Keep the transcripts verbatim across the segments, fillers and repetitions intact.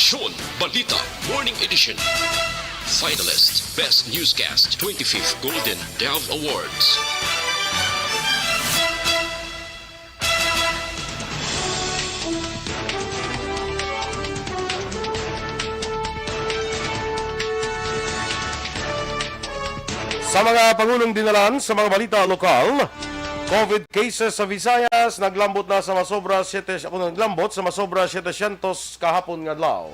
Aksyon Balita Morning Edition. Finalist, Best Newscast, twenty-fifth Golden Dove Awards. Sa mga pangulong dinalan sa mga balita lokal, COVID cases sa Visayas naglambot na sa masobra siyete, ako naglambot sa masobra setecientos kahapon nga adlaw.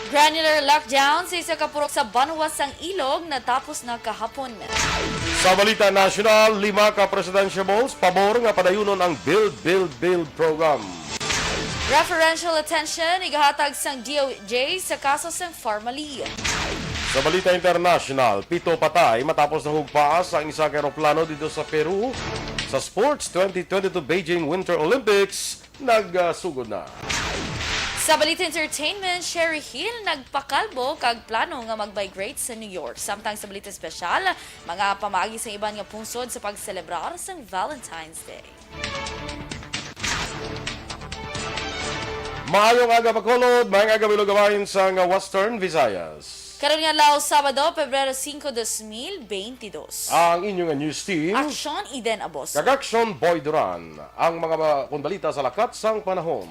Granular lockdown sa isa ka purok sa banwa sang Ilog natapos na kahapon. Sa balita nasyonal, lima ka presidentiables pabor nga padayunon ang Build, Build, Build program. Preferential attention igahatag sang D O J sa kaso sang Farmally. Sa balita international, pito patay matapos nahugpaas ang isa ka eroplano dito sa Peru. Sa sports, twenty twenty-two Beijing Winter Olympics nagsugod na. Sa balita entertainment, Sherry Hill nagpakalbo kag plano nga mag-migrate sa New York. Samtang sa balita espesyal, mga pamaagi sa iban nga pungsod sa pagselebrar sang Valentine's Day. Maayong aga, Bacolod. Maayong aga, Ilogabayan sang Western Visayas. Karon nga adlaw, Sabado, Pebrero singko, dos mil beintidos. Ang inyo nga news team, Aksyon Eden Aboso. Kag Aksyon Boy Duran. Ang mga ba-, kung balita sa lakat sang panahon.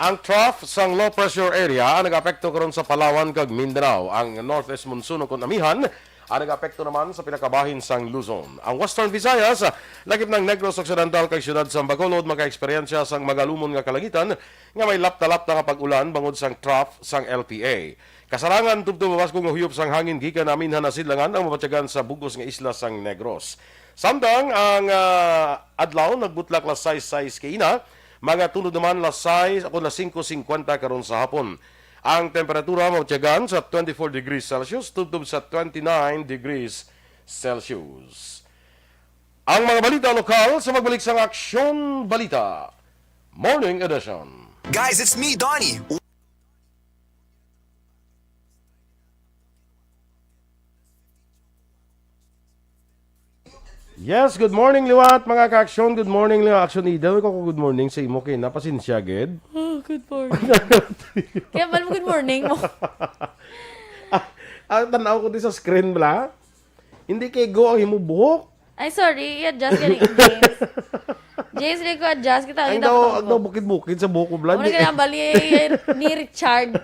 Ang trough sang low pressure area ang nag-apekto karon sa Palawan kag Mindanao. Ang northeast monsoon o kun amihan ang nag-apekto naman sa pila ka bahin sang Luzon. Ang Western Visayas, lakip ng Negros Occidental kag siyudad sang Bacolod, makaeksperyensya sang magalumon nga kalangitan nga may lapta-lapta nga pag-ulan bangod sang trough sang L P A. Kasarangan, tubtob mabaskog nga huyop sang hangin gikan aminhan na sidlangan ang mabatyagan sa bug-os nga isla sang Negros. Samtang ang, ah, adlaw nagbutlak las sais sais kaina, mga tunod naman las sais o las singko singkwenta karon sa hapon. Ang temperatura mabatyagan sa twenty-four degrees Celsius tubtob sa twenty-nine degrees Celsius. Ang mga balita lokal sa pagbalik sang Aksyon Balita Morning Edition. Guys, it's me, Donnie. Yes, good morning liwat, mga ka-aksyon. Good morning liwat, Aksyon Eden. Ikaw ko good morning sa imo kay napasensya gid. Oh, good morning. Kaya bal mo good morning mo. Ah, ang tanaw ko di sa screen bala. Hindi kay go ang imo buhok. Ay, sorry. I-adjust ka ni James. James, di ko adjust. Kita Ang ang daw, ang daw bukid-bukid sa buhok ko, bala. Ano Di- ka na bali ni Richard?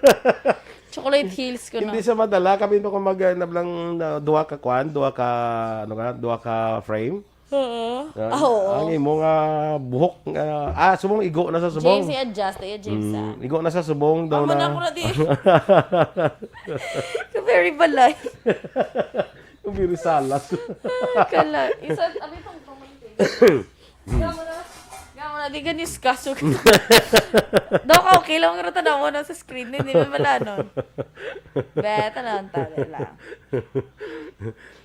Chocolate Hills ko, no? Hindi sa madala. Kami pa kung mag, ah, nablang, ah, duha ka kwan, duha ka, ano nga, duha ka frame. Oo. Ah, Ah, oo. Ang imo nga buhok, ah, ah, subong igo na sa subong. James, i-adjust. Ayo, James, ah. Mm, igo na sa subong daw Amo na na. Ako na di. Very balay. Ang very salas. Ay, kala. Isa, abi pang pamangkin. Gamo na. Gamo na, di ka news kaso. Daw ka, okay lang, pero tanaw mo na sa screen, hindi mo malanon. Be, tanaw ang tabi lang.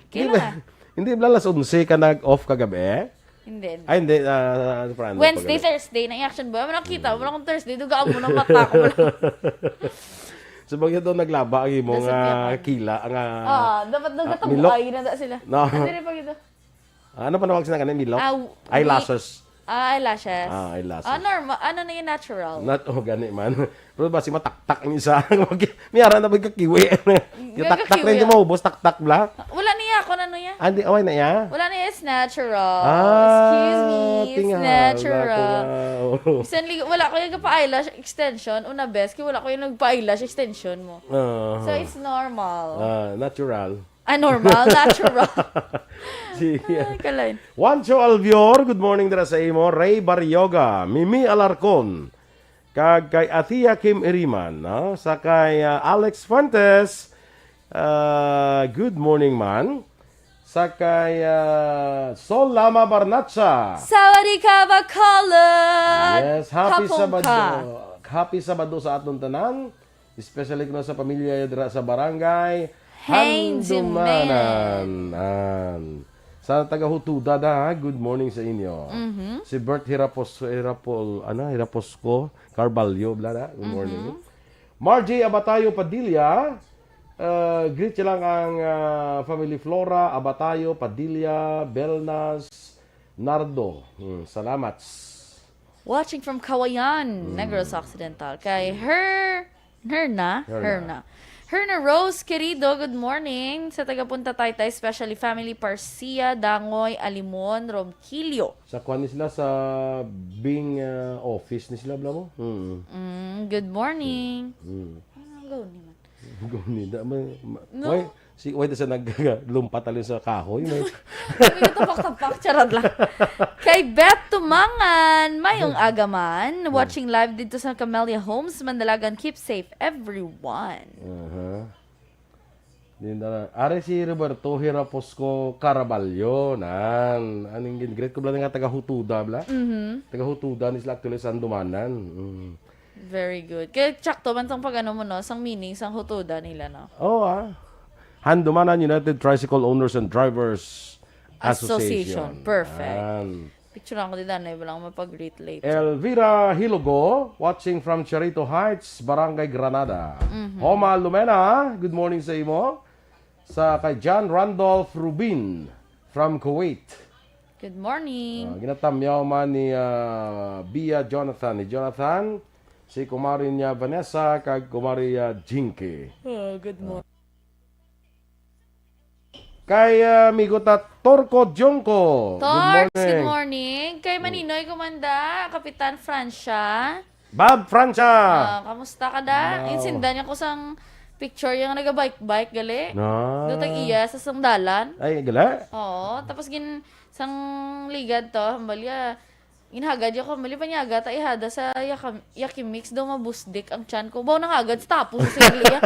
Okay Hindi lang ba, ah. hindi ba alas onse ka nag-off kagabi? Hindi, hindi. Ay, hindi. Ah, ano pa, ano, Wednesday, pagabi? Thursday, na action ba? Wala nakita, wala akong Thursday. Dugaan mo na mata ko. Sa bagay daw naglaba ang imong, Dasot niya ah, pa. Kila, ang, ah, Ah, dapat ah, nagkatabo milok. Ay, nada sila. No. Ano rin pag ito? Ah, ano pa nawag sila kanina? Milok? Ah, wi-, Eyelashes. ah, eyelashes. Ah, eyelashes. Ah, normal. Ano na yun? Natural. Nat-, oh, gani man. Pero ba si mataktak ang isa? Miyara na ba yung kakiwi? Yung taktak na Kakiwi, hindi ah. Maubos, taktak bla? Wala niya ako, ano niya? Ah, di, away na iya? Wala niya, it's natural. Ah, Excuse me, it's tingal. Natural. Nako nga, oh. Bisan li-, wala ko yung pa-eyelash extension, una best, kaya wala ko yung nagpa-eyelash extension mo. Ah. So, it's normal. Ah, natural. Ah, normal, natural. Sige. Ay, kalay. Juancho Albior, good morning dira sa imo. Ray Barrioga, Mimi Alarcon, kag kay Athea Kim Iriman, no? Sa kay, ah, Alex Fuentes, ah, good morning man. Sa kay, ah, Sol Lama Barnacha. Sawadee ka, Bacolod! Yes, happy Kapong Sabado. Ka. Happy Sabado sa aton tanan. Especially kuno sa pamilya dira sa barangay Handumanan. Handumanan. An. Sa taga Hutuda da, ha? Good morning sa inyo. Mhm. Si Bert Hirapos-, Hirapol-, ano, Hiraposco Carballo, bla na. Good morning. Mhm. Margie Abatayo Padilla, uh, greet siya lang ang, uh, family Flora Abatayo Padilla, Belnas, Nardo. Hmm, salamat. Watching from Kawayan, Negros Occidental. Kay Her... Herna? Herna. Herna. Herna Rose, querido, good morning. Sa taga Punta Taytay, especially family Parcia, Dangoy, Alimon, Romquillo. Sa kuan ni sila, sa Bing, ah, office ni sila, bala mo? Mm. Mm, good morning. Mm. Ano ang gawin ni man? Gawin ni, da, may, ma-, No. Why, si, why da sa naglumpat alin sa kahoy? May Sabi ko, tapak-tapak, charot lang. Kay Beth Tumangan, mayong aga man. Watching live dito sa Camellia Homes, Mandalagan. Keep safe, everyone. Aha. Din na, ari si Roberto Hiraposco Caraballo, nan. Aning gin-greet ko bala nga taga Hutuda, bala? Mhm. Taga Hutuda ni sila actually sa Andumanan. Mm. Very good. Kaya tsakto man sang pag-ano mo, no? Sang meaning, sang hutuda nila, no? Oh, ah. Handumanan United Tricycle Owners and Drivers Association. Association. Perfect. Yan. Picture ako di danay, wala akong mapag-greet later. Elvira Hilogo, watching from Charito Heights, Barangay Granada. Mhm. Homa Lumena, good morning sa imo. Sa kay John Randolph Rubin from Kuwait. Good morning. Ah, ginatamyaw man ni, ah, Bia Jonathan. Ni Jonathan, si kumari niya Vanessa, kag kumari, ah, Jinky. Oh, good morning. Kay, ah, amigo ta, Torco Jongco. Good Torx, good morning. Morning. Kay Mm. Maninoy Kumanda, Kapitan Francia. Bob Francia. Ah, kamusta ka da? Wow. Insindan niya ko sang picture yung nagabike-bike, gali. Ah. Dutag iya sa sang dalan. Ay, gali? Oo, tapos gin-, sang ligad to, hambalya, ginhagad niya ko, hambalya, panyaga ta ihada sa Yaka-, Yakimix daw mabusdik ang tiyan ko. Baw nangagad sa tapos sa iya.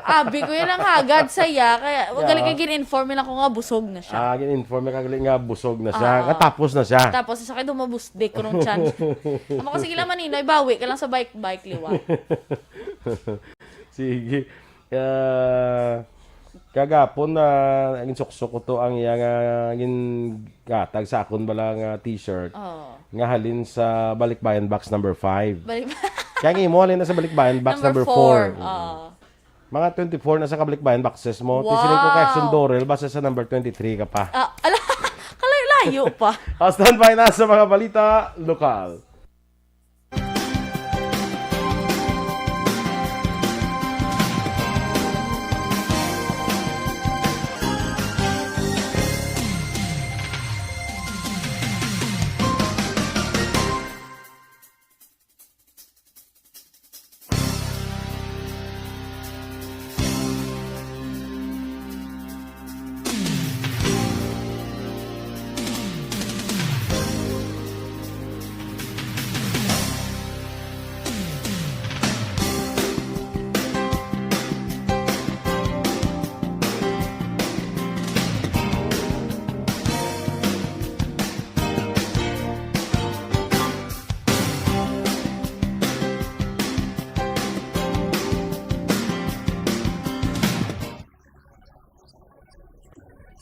Abi ko yan ang hagad sa iya. Kaya, Yeah. gali kay gin-inform lang ko nga busog na siya. Ah, gin-inform ka gali nga busog na siya. Ah. Nga tapos na siya. Tapos sa akin daw mabusdik ko nung tiyan. Amo ko, sige lang, Maninoy, bawi ka lang sa bike-bike, liwa. Sige. Ah, kagapon na ang insuksok ko to ang iya nga gingatag sa akon bala nga t-shirt Oh. nga halin sa Balikbayan Box number five. Balik- Kaya ang imo halin na sa Balikbayan Box Number number four. four. Oh. Mga twenty-four na sa kabalikbayan boxes mo. Tisiling ko kay Wow. Action Dorel, basta sa number twenty-three ka pa. Ah, ala, kalayo-layo pa. Ah, standby na sa mga balita lokal.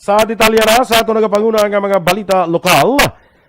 Sa detalye na sa ato nagapanguna nga mga balita lokal,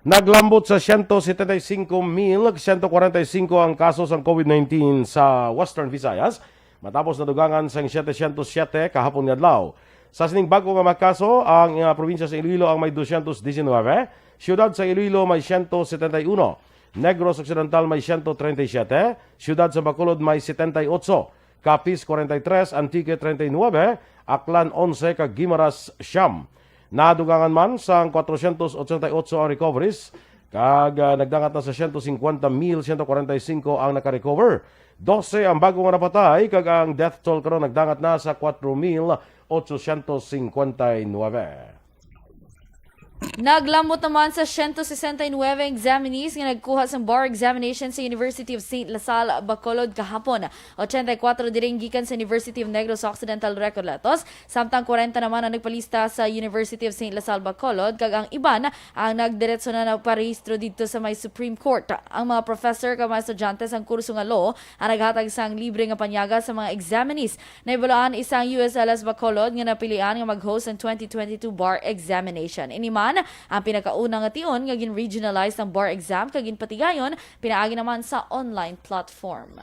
naglambot sa siyento setenta y cinco mil siyento kwarenta y cinco ang kaso sang COVID nineteen sa Western Visayas, matapos nadugangan sang setecientos siete kahapon nga adlaw. Sa sining bag-o nga mga kaso, ang, ah, probinsya sa Iloilo ang may doscientos diecinueve, siyudad sa Iloilo may siyento setenta y uno, Negros Occidental may siyento treinta y siete, siyudad sa Bacolod may setenta y ocho, Capiz kwarenta y tres, Antique treinta y nuebe, Aklan onse, kag Guimaras siyam. Nadugangan man sang kwatrocientos ochenta y ocho ang recoveries, kag, ah, nagdangat na sa siyento singkwenta mil siyento kwarenta y singko ang nakarecover. Dose ang bago nga napatay, kag ang death toll karon nagdangat na sa kwatro mil ochocientos singkwenta y nuebe. Naglambot naman sa siyento sesenta y nuebe examinees nga nagkuha sang bar examination sa University of Saint La Salle, Bacolod kahapon. Ochenta y kuwatro diri ang gikan sa University of Negros Occidental, Recoletos, samtang kwarenta naman ang nagpalista sa University of Saint La Salle, Bacolod, kag ang iban ang nagdiretso na nagparehistro didto sa may Supreme Court. Ang mga professor kag mga estudyante sang kurso nga law ang naghatag sang libre nga panyaga sa mga examinees. Nahibaluan isang U S L S Bacolod nga napilian nga mag-host ang twenty twenty-two bar examination. Ini man ang pinakauna nga tion nga gin-regionalize ang bar exam kag ginpatigayon pinaagi naman sa online platform.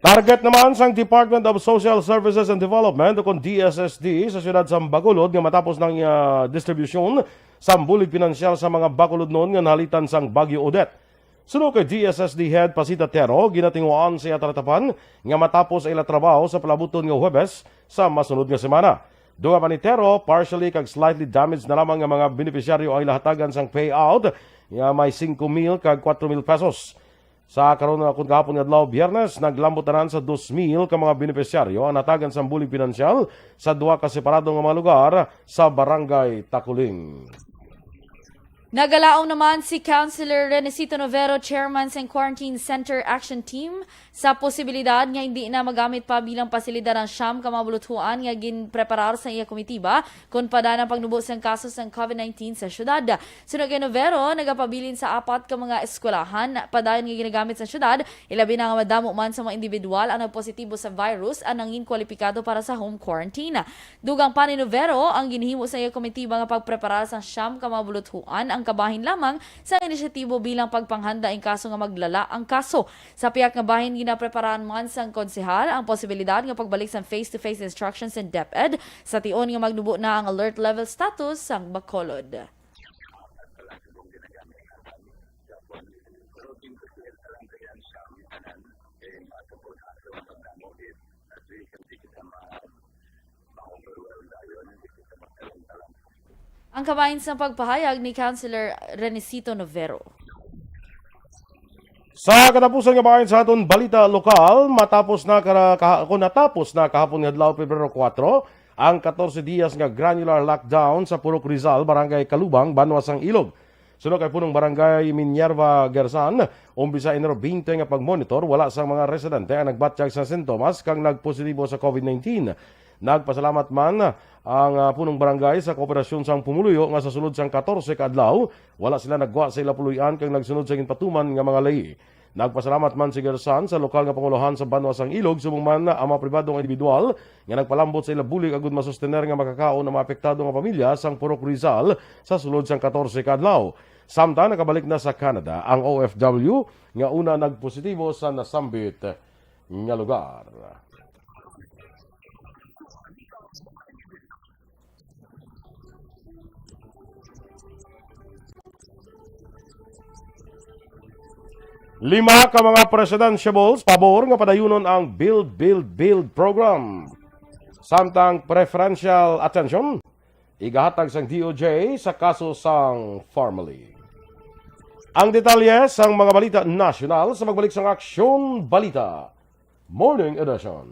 Target naman sang Department of Social Services and Development, o kon D S S D, sa siyudad sa Bacolod nga matapos ng, ah, distribusyon sang bulig pinansyal sa mga Bacolodnon nga nahalitan sang Bagyo Odette. Suno kay D S S D Head Pasita Tero, ginatinguhaan sa iya talatapan nga matapos ang ila trabaho sa palabuton nga Huwebes sa masunod nga semana. Dunga pa ni Tero, partially kag slightly damaged na lamang nga mga benepisyaryo ang ila hatagan sang payout nga may singko mil kag kwatro mil pesos. Sa karon nga, kun kahapon nga adlaw, Biyernes, naglambot tanan sa dos mil ka mga benepisyaryo ang natagan sang bulig pinansyal sa duha ka separado nga mga lugar sa Barangay Taculing. Nagalaom naman si Councilor Renesito Novero, chairman sang Quarantine Center Action Team, sa posibilidad nga hindi na magamit pa bilang pasilidad ang siyam ka mga buluthuan nga ginpreparar sa iya komitiba kon pada ang pagnubo sang kaso sang covid nineteen sa syudad. Suno kay Novero, nagapabilin sa apat ka mga eskwelahan padayon nga ginagamit sa syudad, ilabi na nga madamo man sa mga individual ang nagpositibo sa virus ang nangin kwalipikado para sa home quarantine. Dugang pa ni Novero, ang ginhimo sa iya komitiba nga pagpreparar sang siyam ka mga buluthuan ang kabahin lamang sa inisyatibo bilang pagpanghanda in kaso nga maglala ang kaso. Sa pihak nga bahin, ginapreparahan man sang konsehal ang posibilidad nga pagbalik sang face-to-face instruction sa DepEd sa tion nga magnubo na ang alert level status sang Bacolod. Ang kabahin sang pagpahayag ni Councilor Renisito Novero. Sa katapusan nga bahin sa aton balita lokal, matapos na kara-, kaha-, kung natapos na kahapon nga adlaw, Pebrero kuwatro, ang katorse diyas nga granular lockdown sa Purok Rizal, Barangay Calubang, Banwa sang Ilog. Suno kay Punong Barangay Minerva Gersan, umpisa Enero twenty nga pagmonitor, wala sang mga residente ang nagbatyag sa sintomas kag nagpositibo sa covid nineteen. Nagpasalamat man ang, ah, Punong Barangay sa kooperasyon sang pumuluyo nga sa sulod sang katorse ka adlaw, wala sila naggwa sa ila puloy-an kag nagsunod sa ginpatuman nga mga layi. Nagpasalamat man si Gersan sa lokal nga pangulohan sa Banwa sang Ilog, subong man ang mga pribado nga individual nga nagpalambot sa ila bulig agud masustener nga makakaon ang mga apektado nga pamilya sang Purok Rizal sa sulod sang katorse ka adlaw. Samtang nakabalik na sa Canada ang O F W nga una nagpositibo sa nasambit nga lugar. Lima ka mga presidentiables pabor nga padayunon ang Build, Build, Build program. Samtang preferential attention igahatag sang D O J sa kaso sang Farmally. Ang detalye sang mga balita nasyonal sa pagbalik sang Aksyon Balita Morning Edition.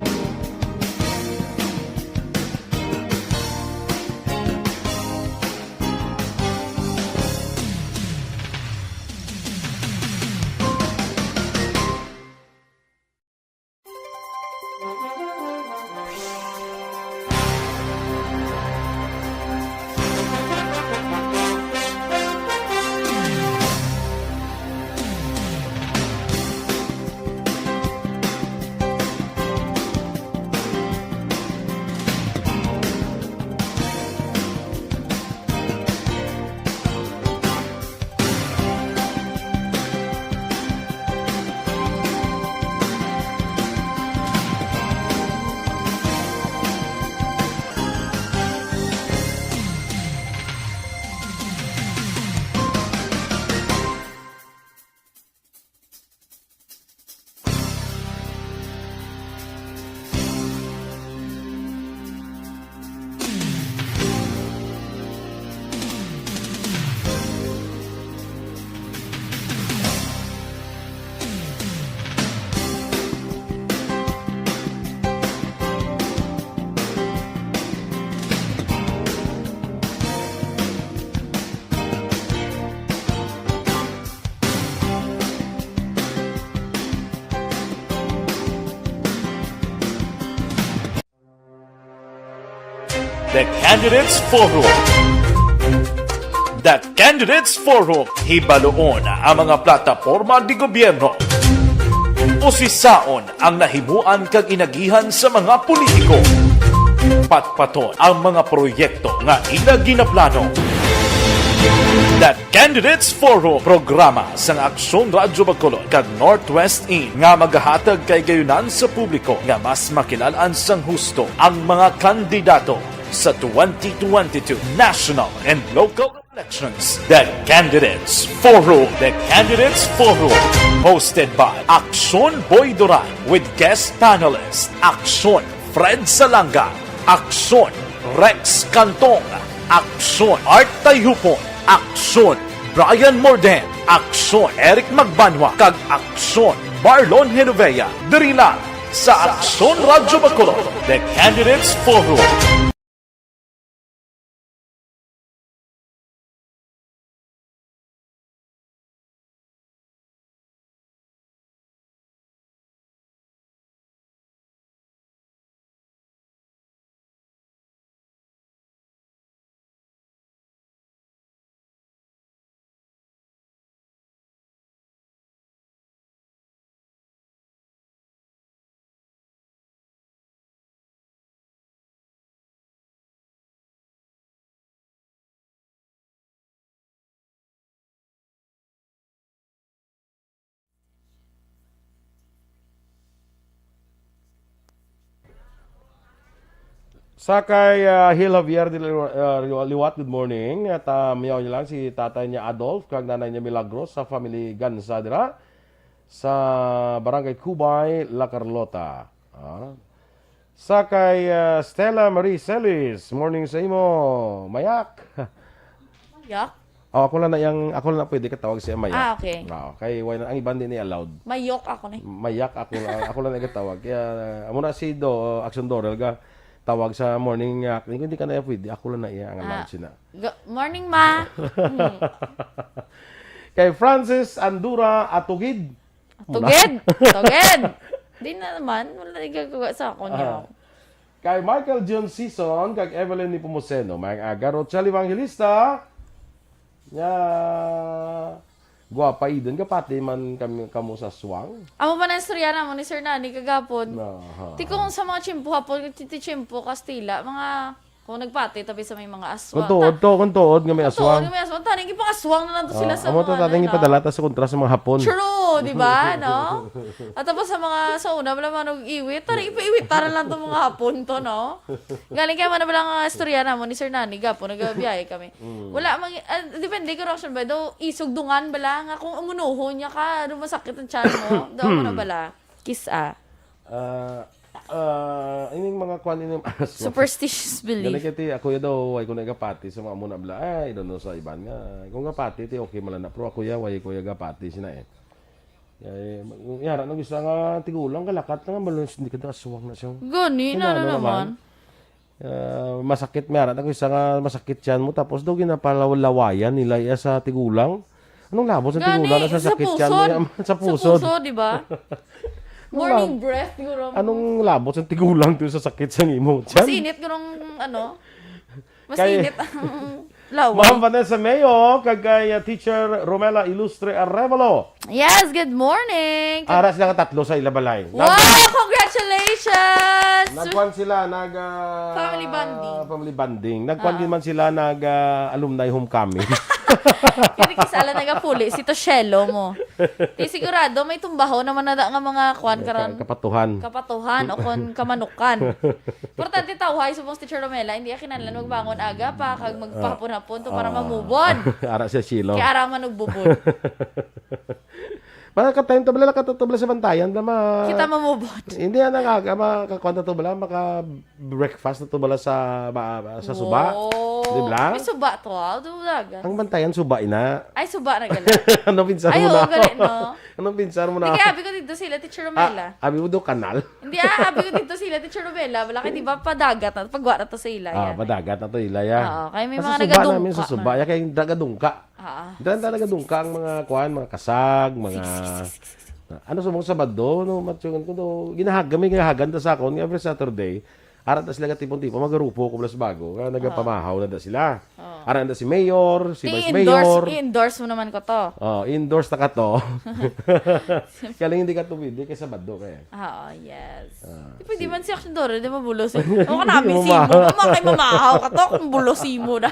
The Candidates Forum. The Candidates Forum. Hibaluon ang mga plataporma de gobyerno. Usisaon ang nahimuan kag inagihan sa mga politiko. Patpaton ang mga proyekto nga ila ginaplano. The Candidates Forum, programa sang Aksyon Radyo Bacolod kag Northwest In nga magahatag kay gayunan sa publiko nga mas makilal-an sang husto ang mga kandidato sa twenty twenty-two national and local Elections, The Candidates Forum. The Candidates Forum, hosted by Aksyon Boy Duran with guest panelist Aksyon Fred Salanga, Aksyon Rex Cantong, Aksyon Art Tayhupon, Aksyon Brian Morden, Aksyon Eric Magbanwa, kag Aksyon Marlon Genovea. Diri lang sa Aksyon Radyo Bacolod, The Candidates Forum. Sa kay, ah, Hil Javier de Liwa-, ah, Liwa-, Liwat, good morning. At, ah, miyaw niya lang si tatay niya Adolf kag nanay niya Milagros sa family Gansa dira sa Barangay Cubay, La Carlota. Ah. Sa kay, ah, Stella Marie Celis, morning sa imo. Mayak. Mayak? Oh, ako lang na yang, ako lang na pwede katawag siya Mayak. Ah, okay. Oo, kay why na, ang iban din ni allowed. Mayok ako ni. Mayak ako lang, ako lang na katawag. Kaya, amo na si Do, Action Dorel ga tawag sa morning, ah, hindi ka na pwede. Ako lang na iya ang allowed Ah. sina. Good morning, ma. Hmm. Kay Francis Andura Atugid. Tugid. Tugid. Di na naman. Wala na igagawa sa akon Ah. niya. Kay Michael John Season, kag Evelyn Nepomuceno, may aga, Rochelle Evangelista. Nya, guwapa Eden, gapati man kami, kamo sa aswang. Amo pa na istorya namo ni Sir Nani kagapon. Aha. Ti kung sa mga tiyempo hapon, ti, ti tiyempo Kastila, mga, kung nagpati, tabi sa may mga aswang. Kung tuod to, kung tuod nga may Kung tuod aswang. nga may aswang, taning ipangaswang na lang to sila Ah, sa amo to, mga, taning ano, ipadala ta sa kontra sa mga Hapon. True, di ba? No? At tapos sa mga, sa una, wala man og iwit, taning ipaiwit, tara lang to mga Hapon to, no? Galing kaya man na bala nga istorya namo ni Sir Nani, gapo, nagabiyahe kami. Mm. Wala mang, ah, depende ko reaction ba? Daw isog dungan bala nga kung umunuhon niya ka, daw masakit ang tiyan mo. Daw mo na bala. Kiss, ah. Ah, ah, ining mga kwan, ining Superstitious belief. Galing kaya ti, ako ya daw, way ko nagapati sa mga muna bala. Ay, I don't know sa iban nga. Kung gapati, ti okay man lang na. Pero ako ya, way ko ya gapati sina eh. Kaya, yara na gusto nga tigulang, kalakat na nga, malos, hindi ka daw aswang na siya. Gani, Ano, na, na ano naman. naman? Ah, masakit, may arat ako isa nga masakit tiyan mo, tapos daw ginapalawayan nila iya sa tigulang. Anong labot sa Gani, tigulang na sa sa sakit tiyan mo pusod. iya? Sa Sa pusod. pusod, di ba? Anong Morning lab-, breath, siguro. anong labot sa tigulang to sa sakit sa imo Mas tiyan? init, gurong, ano? Mas Kay init ang lawas. Ma'am Vanessa Mayo, kag kay, uh, Teacher Romela Ilustre Arevalo. Yes, good morning. Ara sila nga tatlo sa ila balay. Wow, Nag- congratulations! Nagkuan sila, nag, ah, Family bonding. family bonding. Nagkuan Ah. din man sila, nag, ah, alumni homecoming. Kini kisala nagapuli si Toshelo mo. Di sigurado may tumbaho naman na da nga mga kuan Ka-, karon. kapatuhan. Kapatuhan o kon kamanukan. Importante tawhay subong si Teacher Romela, hindi kinahanglan magbangon aga pa kag magpahapon-hapon to para Ah. mamubod. Ara siya, Shilo. Kay ara man og bubod. Para ka time to bala, ka to bala sa bantayan, bala ma- Kita mamubod. Hindi, ano nga, ka-, makakuan na to bala, maka-breakfast na to bala sa, ma-, sa suba. Oh. Di bala? May suba to, ah. Ito dagat. Ang bantayan, suba, ina. Ay, suba na gali. Ano pinsar Ay, mo oo, na? gali, no? Anong pinsar mo na? Hindi, kaya abi ko dito sila, Teacher Romela. Ah, abi mo do kanal? Hindi, ah, abi ko dito sila, Teacher Romela. Wala kay di ba padagat na, pagwa na to sa ila, Ah, yan. padagat na to, ila, ya. Oo, kaya may Nasa mga suba namin, nagadungka sa suba, man. ya, kaya yung nagadungka. Ah, Dahil sige, talaga sige, dungka ang sige, mga sige. kuan, mga kasag, mga Sige, sige, sige, sige, sige. Ano sa mga Sabado, no, matsungan ko, no, ginahagan, may ginahagan ta sa akon, every Saturday, arat na sila katipon-tipon, magarupo ko plus bago, nga nagapamahaw na da sila. Oo. Arat na si Mayor, si Vice I-endorse, Mayor. i-endorse mo naman ko to. Oh, i-endorse na ka to. Kaling hindi ka tumidi kay Sabado kaya. Oo, yes. Ah, Di pwede si man si Action Dora, di mabulos eh. Huwag ka namin Mamahaw. simo. Mama kay mamahaw ka to kung bulos mo na.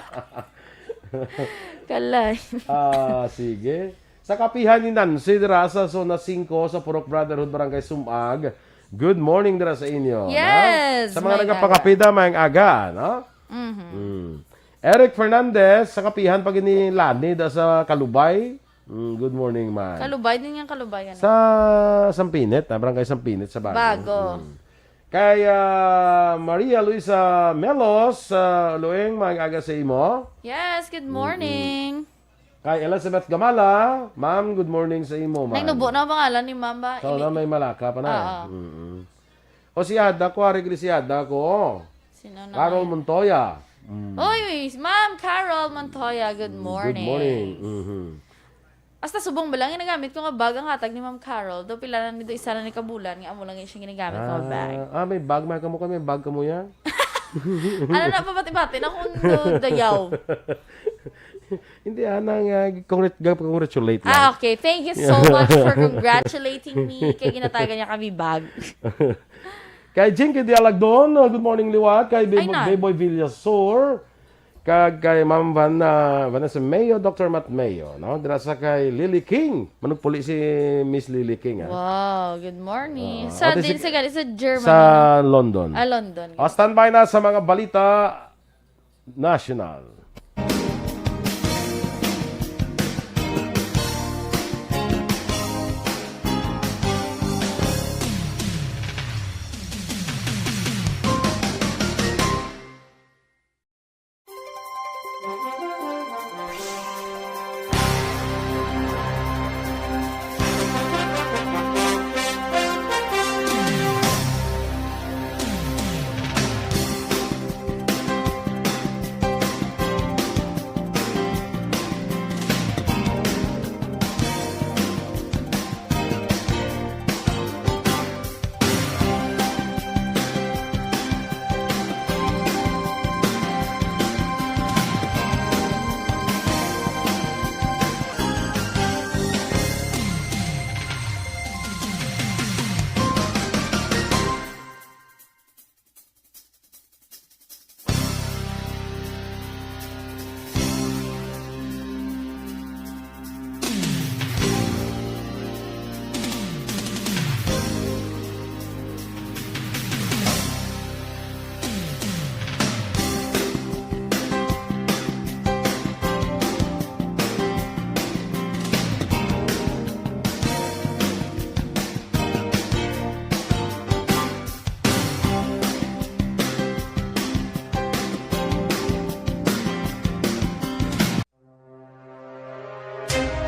Kalay. Ah, sige. Sa kapihan ni Nancy dira sa Zona Singko sa Purok Brotherhood, Barangay Sumag. Good morning dira sa inyo, no? Yes, Sa mga maayong nagapangapida, maayong aga, no? Mhm. Mm. Eric Fernandez, sa kapihan pa gini Lani da sa Kalubay. Mm, good morning, man. Kalubay din yung Kalubay, ano? Sa Sampinit, ah, Barangay Sampinit sa Bago. Bago. Mm. Kay, ah, Maria Luisa Melos, ah, Lueng, maayong aga sa imo. Yes, good Mm-mm. morning. Kay Elizabeth Gamala, ma'am, good morning sa imo, ma'am. Nagnubo na ang pangalan ni ma'am ba? So, Ini- na may Malaka pa na. Oo. Mm-mm. O si Ada ko, ari gid si Ada ko. Sino na Carol kaya? Montoya. Mm. Oy, Ma'am Carol Montoya, good Mm, good morning. morning. Mhm. Hasta subong ba lang ginagamit ko nga bag ang hatag ni Ma'am Carol? Do pila na ni do isa na ni kabulan nga amo lang siya ginagamit ko nga bag. Ah, ah, may bag, may kamo kami, may bag kamo yan. Ano na, pabati-bati na kung do dayaw. Hindi, anang, ah, congrat-, congratulate lang. Ah, okay. Thank you so much for congratulating me. Kay ginatagan niya kami bag. Kay Jinky Dialagdon, uh, good morning, liwat. Kay Ay, Bebo-, na. Beboy Villasor. Kag kay Ma'am Van, uh, Vanessa Mayo, Doctor Matt Mayo, no? Dira sa kay Lily King. Manugpuli si Miss Lily King, ah. Wow, good morning. Oo. Sa Ate, din sige. sa gali sa Germany, Sa no? London. Ah, London. O, standby na sa mga balita national.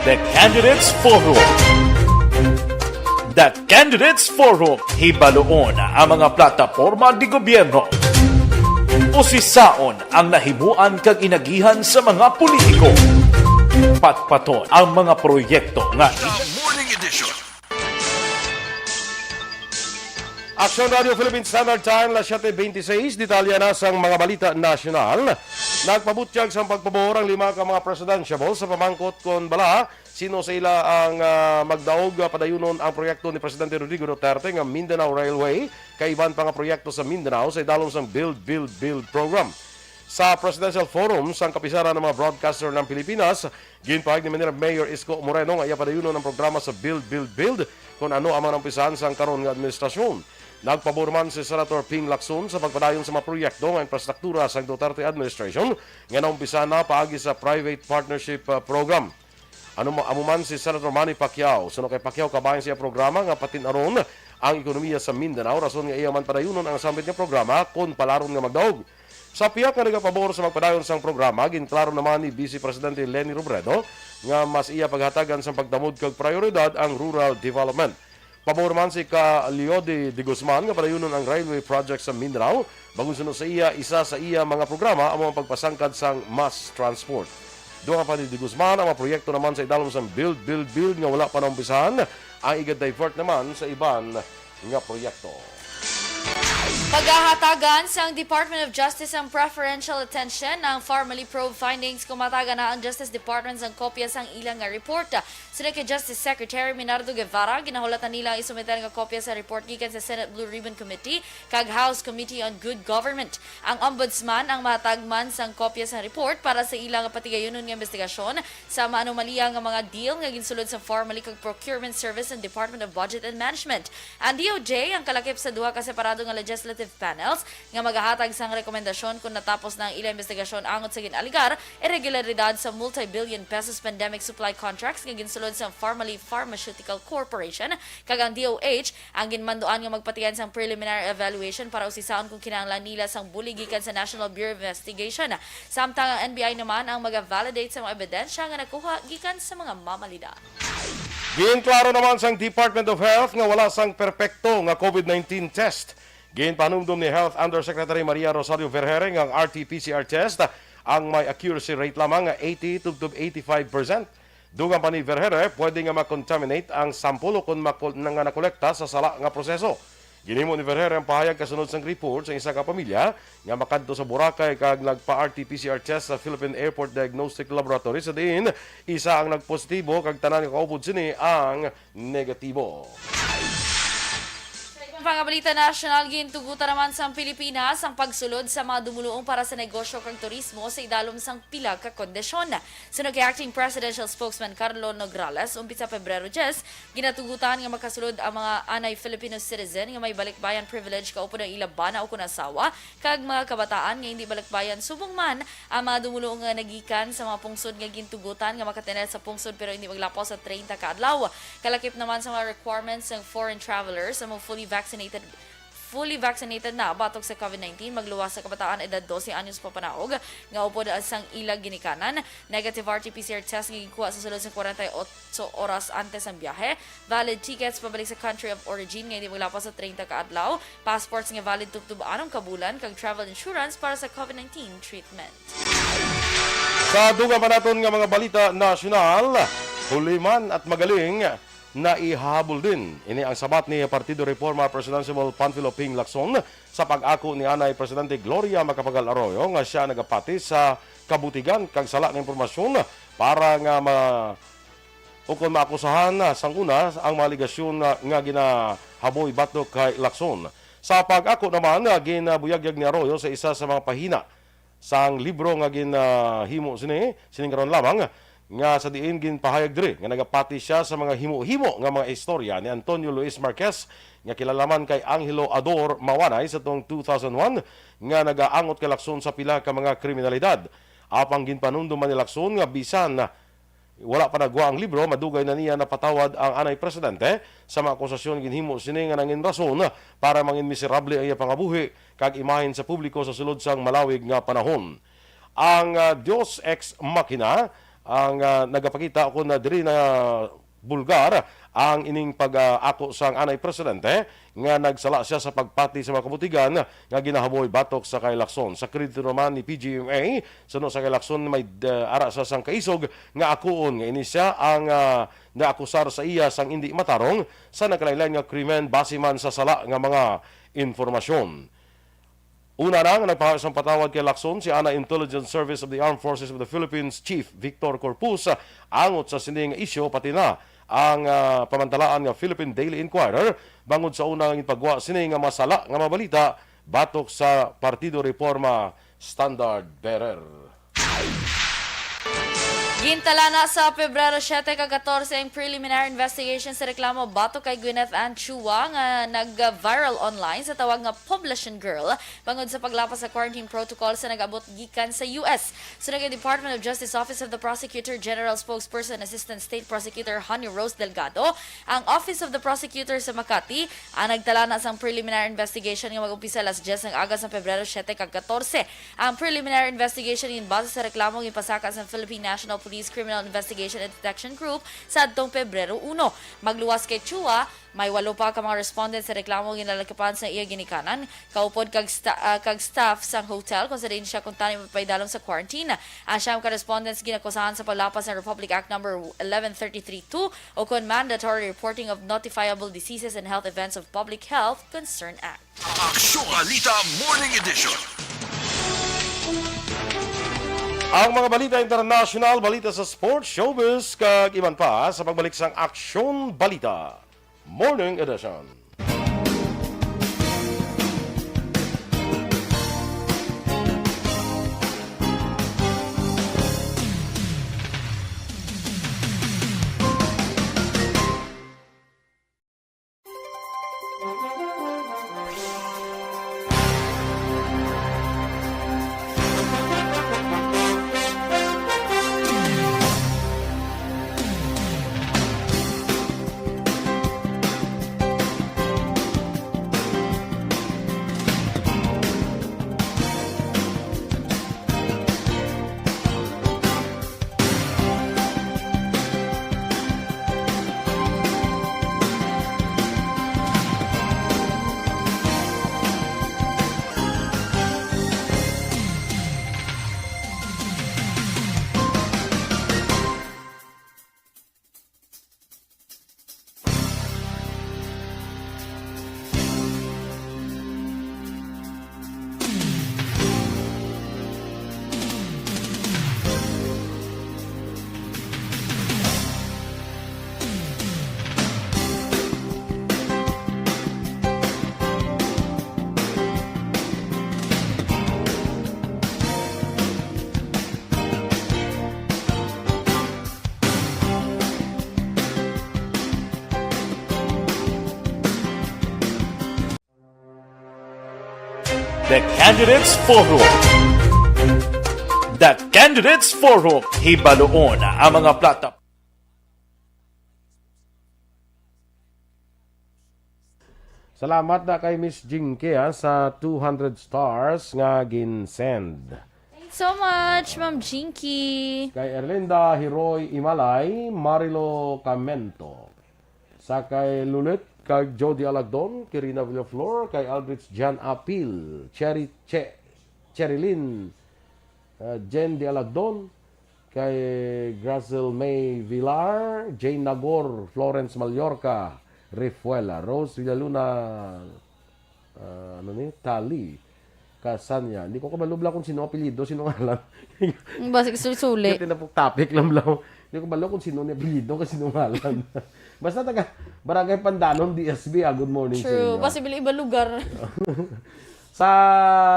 The Candidates Forum. The Candidates Forum. Hibaluon ang mga plataporma di gobyerno. Usisaon ang nahimuan kag inagihan sa mga politiko. Patpaton ang mga proyekto nga The Morning Edition. Aksyon Radio Philippine Standard Time, las siete veintiséis. Detalye na sang mga balita nasyonal. Nagpabutyag sang pagpabor ang lima ka mga presidentiable sa pamangkot kon bala sino sa ila ang, ah, magdaog, ah, padayunon ang proyekto ni Presidente Rodrigo Duterte nga Mindanao Railway kag iban pa nga proyekto sa Mindanao sa idalom sang Build, Build, Build program. Sa Presidential Forum sang Kapisaran ng mga Broadcaster ng Pilipinas, ginpahayag ni Manila Mayor Isko Moreno nga iya padayunon ang programa sa Build, Build, Build kon ano ang mga naumpisahan sang karon nga administrasyon. Nagpabor man si Senator Ping Lacson sa pagpadayon sa mga proyekto nga infrastruktura sang Duterte administration nga naumpisahan na paagi sa private partnership, uh, program. Ano ma-, amo man si Senator Manny Pacquiao. Suno kay Pacquiao, kabahin sa iya programa nga patin-aron ang ekonomiya sa Mindanao, rason nga iya man padayunon ang sambit nga programa kon palaron nga magdaog. Sa pihak nga nagapabor sa magpadayon sang programa, ginklaro naman ni Vice Presidente Leni Robredo nga mas iya paghatagan sang pagdamod kag prioridad ang rural development. Pabor man si Ka Leody de Guzman nga padayunon ang railway project sa Mindanao, bangod suno sa iya, isa sa iya mga programa amo ang pagpasangkad sang mass transport. Dugang pa ni de Guzman, ang mga proyekto naman sa idalom sang Build, Build, Build nga wala pa naumpisahan, ang iga-divert naman sa iban nga proyekto. Pagahatagan sang Department of Justice ang preferential attention ang Farmally Probe findings kung matagan na ang Justice Department sang kopya sang ilang nga report. Sini kay Justice Secretary Minardo Guevara, ginahulat na nila ang isumiter nga kopya sa report gikan sa Senate Blue Ribbon Committee kag House Committee on Good Government. Ang Ombudsman ang mahatag man sang kopya sa report para sa ila nga patigayunon nga investigasyon sa maanomalya nga mga deal nga ginsulod sa Farmally kag Procurement Service and Department of Budget and Management. Ang D O J ang kalakip sa duha ka separado nga legislative panels nga magahatag sang rekomendasyon kon natapos na ang ila investigasyon angot sa gin-alegar irregularidad sa multi-billion pesos pandemic supply contracts nga ginsulod sa Farmally Pharmaceutical Corporation kag ang D O H ang ginmanduan nga magpatian sang preliminary evaluation para usisaon kung kinahanglan nila sang bulig gikan sa National Bureau of Investigation. Samtang ang N B I naman ang maga-validate sa mga ebidensya nga nakuha gikan sa mga mamalida. Ginklaro naman sang Department of Health nga wala sang perpekto nga COVID nineteen test. Ginpanumdom ni Health Undersecretary Maria Rosario Vergeire nga ang R T P C R test ang may accuracy rate lamang nga eighty tubtob eighty-five percent. Dugang pa ni Vergeire, pwede nga ma-contaminate ang sample kon makol-, nga nakolekta sa sala nga proseso. Ginhimo ni Vergeire ang pahayag kasunod sang report sa isa ka pamilya nga makadto sa Boracay kag nagpa-R T P C R test sa Philippine Airport Diagnostic Laboratory, sa diin isa ang nagpositibo kag tanan nga kaupod sini ang negatibo. Sa iban pa nga balita nasyonal, gintugutan naman sang Pilipinas ang pagsulod sa mga dumuluong para sa negosyo kag turismo sa idalom sang pila ka kondisyon. Suno kay Acting Presidential Spokesman Carlo Nograles, umpisa Pebrero diyes, ginatugutan nga makasulod ang mga anay Filipino citizen nga may balikbayan privilege kaupod ang ila bana o kon asawa kag mga kabataan nga indi balikbayan, subong man ang mga dumuluong nga nagikan sa mga pungsod nga gintugutan nga makatinel sa pungsod pero indi maglapaw sa treinta ka adlaw. Kalakip naman sa mga requirements sang foreign travelers ang mga fully vaccinated fully vaccinated na batok sa COVID nineteen, magluwas sa kabataan edad dose anyos papanaog nga upod sang ila ginikanan, negative R T P C R test nga ginkuha sa sulod sa kwarenta y otso oras antes ang biyahe, valid tickets pabalik sa country of origin nga hindi maglapas sa treinta ka adlaw, passports nga valid tubtob anom ka bulan, kag travel insurance para sa COVID nineteen treatment. Sa dugang pa naton nga mga balita nasyonal, huli man at magaling, naihabol din ini ang sabat ni Partido Reforma President Panfilo Ping Lacson sa pag-ako ni anay Presidente Gloria Macapagal Arroyo nga sia nagapati sa kabutigan kag sala nga impormasyon para nga ma-, ukon maakusahan sang una ang mga alegasyon nga, nga ginahaboy batok kay Lacson. Sa pag-ako naman, ah, ginabuyagyag ni Arroyo sa isa sa mga pahina sang libro nga ginahimo sini, sining karon lamang, nga sa diin ginpahayag diri nga nagapati sia sa mga himo-himo nga mga istorya ni Antonio Luis Marquez nga kilala man kay Angelo Ador Mawanay sa tuong two thousand one nga nagaangot kay Lacson sa pila ka mga kriminalidad. Apang ginpanumdum man ni Lacson nga bisan wala pa nagwa ang libro, madugay na niya napatawad ang anay presidente sa mga akusasyon. Ginhimo sini nga nangin rason para mangin miserable ang iya pangabuhi kag imahen sa publiko sa sulod sang malawig nga panahon. Ang, ah, Dios ex machina ang, ah, nagapakita kon na diri na bulgar ang ining pag-ako sang anay presidente nga nagsala sia sa pagpati sa mga kabutigan nga ginahaboy batok sa kay Lacson. Sa kredito naman ni P G M A, suno sa kay Lacson, may, ah, ara sa sang kaisog nga akuon nga ini sia ang, ah, naakusar sa iya sang indi matarong sa nagkalainlain nga krimen base man sa sala nga mga impormasyon. Una na nga nagpahayag sang patawad kay Lacson si ana Intelligence Service of the Armed Forces of the Philippines Chief Victor Corpus, ah, angot sa sini nga isyu, pati na ang, ah, pamantalaan nga Philippine Daily Inquirer bangod sa una nga ginpagwa sini nga masala nga mga balita batok sa Partido Reforma Standard Bearer. Gintalana sa Pebrero siete kag katorse ang preliminary investigation sa reklamo batok kay Gwyneth Ann Chua nga nag-viral online sa tawag nga Poblacion Girl bangod sa paglapas sa quarantine protocol sa nag-abot gikan sa U S. Suno kay Department of Justice Office of the Prosecutor General Spokesperson Assistant State Prosecutor Honey Rose Delgado, ang Office of the Prosecutor sa Makati ang nagtalana sang preliminary investigation nga mag-umpisa alas diyes sang aga sa Pebrero siete kag katorse. Ang preliminary investigation ginbase sa reklamo ginpasaka sa Philippine National Police Criminal Investigation and Detection Group sa adtong Pebrero uno. Magluwas kay Chua, may walo pa ka mga respondent sa reklamo ginalakapan sa iya ginikanan, kaupod kag sta-, ah, kag staff sang hotel kung sa diin siya kuntani mapaidalom sa quarantine. Ang siyam ka respondents ginakusahan sa paglapas sa Republic Act number eleven thirty-three two o kon Mandatory Reporting of Notifiable Diseases and Health Events of Public Health Concern Act. Aksyon Balita Morning Edition. Ang mga balita international, balita sa sports, showbiz, kag iban pa sa pagbalik sang Aksyon Balita Morning Edition. The Candidates Forum. The Candidates Forum. Hibaluon ang mga plata. Salamat na kay Miss Jinky, ah, sa two hundred stars nga gin-send. Thanks so much, Ma'am Jinky. Kay Erlinda Hiroy Imalay, Marilo Camento. Sa kay Lulit, kag Jody Alagdon, Kirina Villaflor, kay Aldrich Jan Apil, Cherry Che, Cherilyn, uh, Jen de Alagdon, kay Grazel May Villar, Jane Nagor, Florence Mallorca, Refuela, Rose Villaluna, ah, ano ni? Tali. Kasanya. Hindi ko kabalo bala kung sino apelyido, sino ngalan. Basig suli-suli. Tinapok topic lang bala. Hindi ko kabalo kung sino ni apelyido, kung sino ngalan. Basta taga Barangay Pandanon, D S B, ah. Good morning sa True. inyo. Basta bili iba lugar. Sa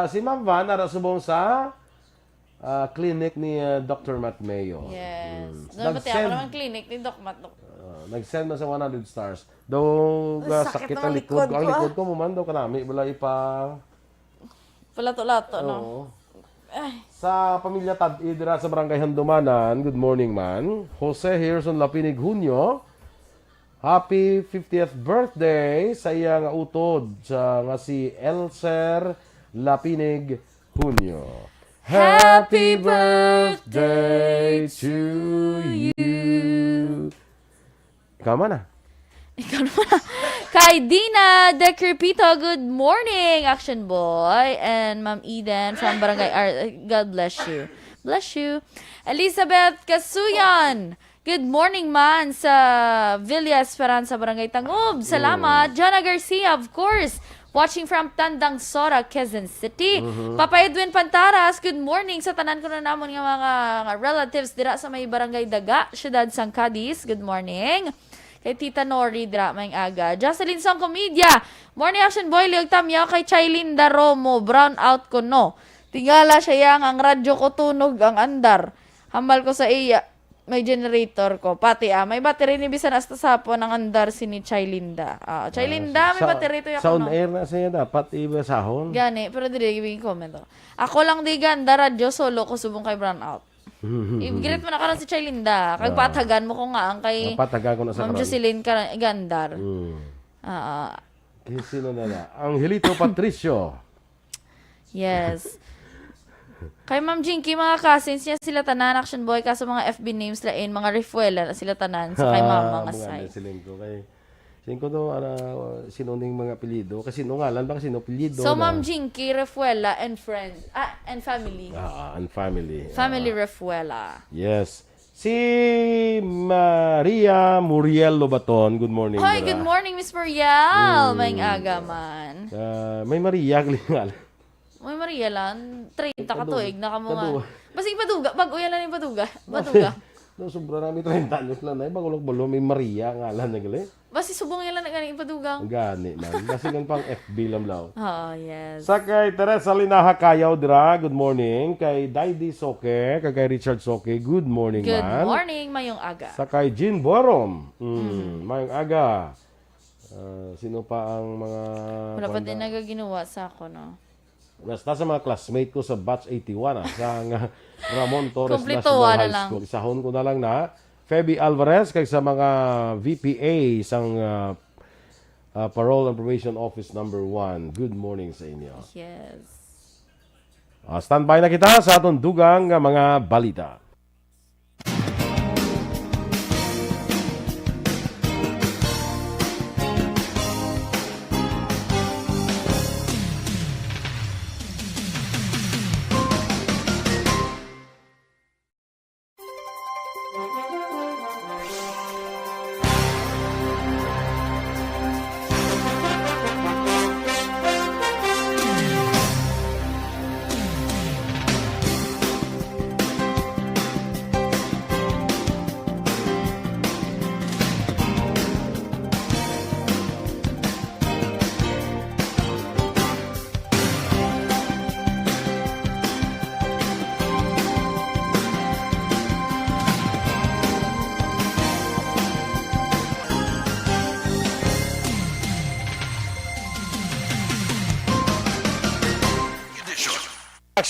si Ma'am Van, ara subong sa ah, clinic ni ah, Doctor Matt Mayo. Yes. Mm. Dapat ako Nag-send, naman clinic ni Doc Matt. Doc. ah, nag-send na sa one hundred stars. Daw Sakit ah, sakit ng ang likod likod ko. Ang ko, likod ko, mumando ka nami. Wala ipa... Palato-lato, no? Oo. Ay, Sa pamilya Tad-i dira sa Barangay Handumanan, good morning man. Jose Herson Lapinig Junio, happy fiftieth birthday sa iya nga utod sa nga si Elser Lapinig Junio. Happy birthday to you. Ikaw man ah. Ikaw naman. Kay Dina Decrepito, good morning, Action Boy. And Ma'am Eden from Barangay Ar-, God bless you. Bless you. Elizabeth Casuyan, good morning man sa Villa Esperanza, Barangay Tangub. Salamat. Jana Garcia, of course. Watching from Tandang Sora, Quezon City. Papa Edwin Pantaras, good morning sa tanan ko na namon nga mga, nga relatives dira sa may Barangay Daga, Siyudad sang Cadiz. Good morning. Kay Tita Nori dira, maayong aga. Jocelyn Song Comedia, morning Action Boy, liog tamyaw kay Chailinda Romo, brown out ko no. Tingala siya yang ang radyo ko tunog ang andar. Hambal ko sa iya, may generator ko. Pati ah, may battery ni bisan hasta sapon ang andar si ni Chailinda. Ah, Chailinda, may Sa- battery to yak Sound no. air na siya dapat ibasahon. Gani, pero dili gibing comment. Oh. Ako lang di ganda radyo solo ko subong kay brown out. I-greet mo na karon si Chailinda. Kag Ah. patagan mo ko nga ang kay Mapatagan ko na sa Ma'am karon. Jocelyn ka gandar. Mm. Ah, Kay sino na na? Angelito Patricio. yes. Kay Ma'am Jinky, mga cousins niya sila tanan, Action Boy, kaso mga F B names lain, mga Refuela na sila tanan sa kay Ah, mama nga mga side. Siling ko kay Siling ko no, ano, sino ning mga apelyido? Kasi no ngalan ba? Kasi no apelyido So, na. Ma'am Jinky, Refuela, and friends. Ah, and family. Ah, and family. Family Ah, Refuela. Yes. Si Maria Muriel Lobaton. Good morning. Hoy, Dara. Good morning, Miss Muriel. Mm. Maayong aga man. Ah, may Maria, galing nga. May Maria lang. Treinta ka Paduga. tuig na ka mo nga. Paduga. Basig paduga. Bag-o yan lang yung paduga. Paduga. No, sobra na may treinta anyos lang na. Bago lang balo, may Maria nga lang na gali. Basi subong yan lang na ganing ipadugang. Ang gani man. Kasi ang pang F B lang daw. Oo, yes. Sa kay Teresa Linaha Kayaw dira, good morning. Kay Daydi Soke, kay, kay Richard Soke, good morning Good man. Morning, maayong aga. Sa kay Jean Borom, mm, maayong aga. Ah, sino pa ang mga Wala pa kuwan din na? Nagaginawa sa ako, no? Basta sa mga classmate ko sa batch eighty-one, ah, sa nga Ramon Torres Kumplituhan National na High lang. School. Isahon ko na lang na Feby Alvarez kag sa mga V P A sang ah, ah, Parole and Probation Office number one. Good morning sa inyo. Yes. Ah, standby na kita sa atong dugang nga mga balita.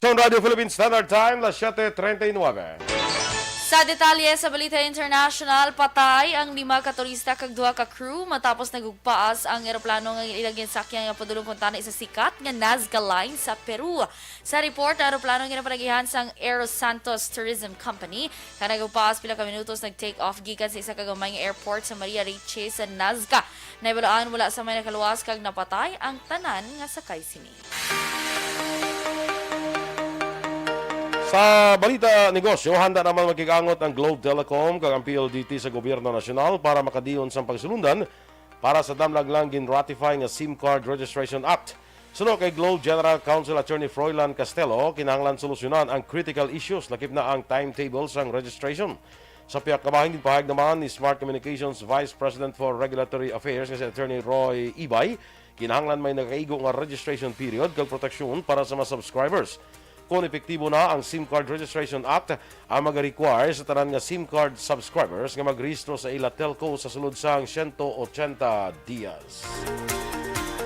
Sa Radyo Philippine Standard Time, las siete treinta y nueve. Sa detalye sa balita international, patay ang lima ka turista kag duha ka crew matapos nagugpaas ang eroplano nga ila ginsakyan nga padulong kuntani sa sikat nga Nazca Line sa Peru. Sa report, ang eroplano ginapanagihan sang Aero Santos Tourism Company, kag nagugpaas pila ka minutos nag-take off gikan sa isa ka gamay nga airport sa Maria Ricci sa Nazca. Nahibaluan, wala sa may nakaluwas kag napatay ang tanan nga sakay sini. Sa balita negosyo, handa naman makig-angot ang Globe Telecom kag ang P L D T sa gobyerno nasyonal para makadayon sang pagsulundan para sa damlag lang gin-ratify nga SIM Card Registration Act. Suno kay Globe General Counsel Attorney Froilan Castelo, kinahanglan solusyonan ang critical issues, lakip na ang timetable sang registration. Sa pihak nga bahin, ginpahayag naman ni Smart Communications Vice President for Regulatory Affairs nga si Attorney Roy Ibay, kinahanglan may nakaigo nga registration period kag proteksyon para sa mga subscribers. Kon epektibo na ang SIM Card Registration Act, ang mag-require sa tanan nga SIM card subscribers nga magrehistro sa ila telco sa sulod sang siyento ochenta dias.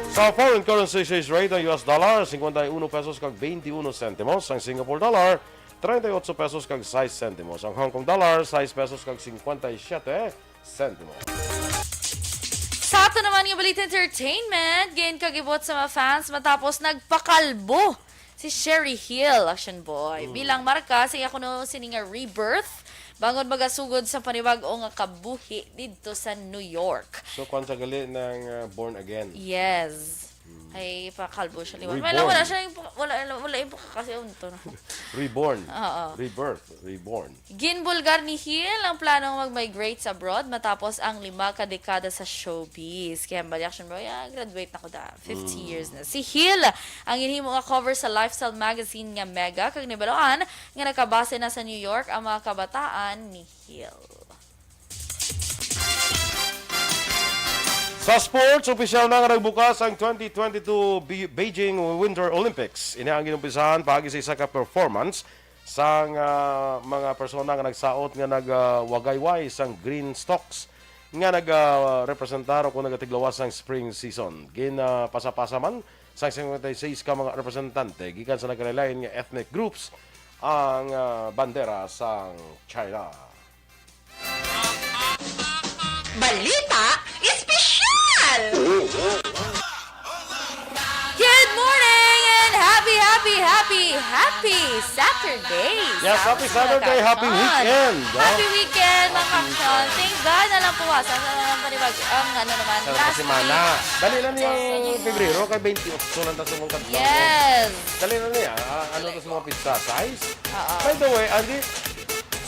Sa foreign currency exchange rate, ang U S dollar, cincuenta y uno pesos kag veintiuno sentimos, ang Singapore dollar, treinta y ocho pesos kag sais sentimos, ang Hong Kong dollar, sais pesos kag cincuenta y siete sentimos. Sa ato naman nga balita entertainment, ginkagibot sa mga fans matapos nagpakalbo si Sherry Hill, Action Boy, Mm. bilang marka sa iya kuno sini nga rebirth, bangod magasugod sa panibag-o nga kabuhi didto sa New York. So, kwan sa gali ng, uh, born again? Yes. Mm. Ay, pakalbo siya liwat. Reborn. Wala, wala siya yung, wala, wala yung pakakasi, unto, no? Reborn. Oo. Rebirth. Reborn. Ginbulgar ni Hill ang planong mag-migrate sa abroad matapos ang lima ka dekada sa showbiz. Kaya ang Bali Action Boy, ah, graduate na ko da. Fifty Mm. years na. Si Hill ang ginhimo nga cover sa lifestyle magazine nga Mega, kag nibaloan nga nakabase na sa New York ang mga kabataan ni Hill. Sa sports, opisyal na nga nagbukas ang twenty twenty-two Be-, Beijing Winter Olympics. Ini ang ginumpisahan paagi sa isa ka performance sang, ah, mga persona nga nagsaot nga nagawagayway sang green stocks nga nagarepresentar o kung nagatiglawas sang spring season. Ginapasa-pasa man sang cincuenta y seis ka mga representante gikan sa nagkalain-lain nga ethnic groups ang, ah, bandera sang China. Balita Espesyal! Good morning and happy, happy, happy, happy Saturday! Yes, happy Saturday, happy weekend, no? Happy weekend, mga Happy weekend. Thank God na lang puwasan sa mga panibag-, ang ano naman, Sa last semana. Week. Dali lang ni Yes. Pebrero, kay twenty-eight lang ta sa mong kadlaw, no? Yes. Dali lang ni, ah. Ano to sa mga pizza? Size? Oo. By the way, Andy,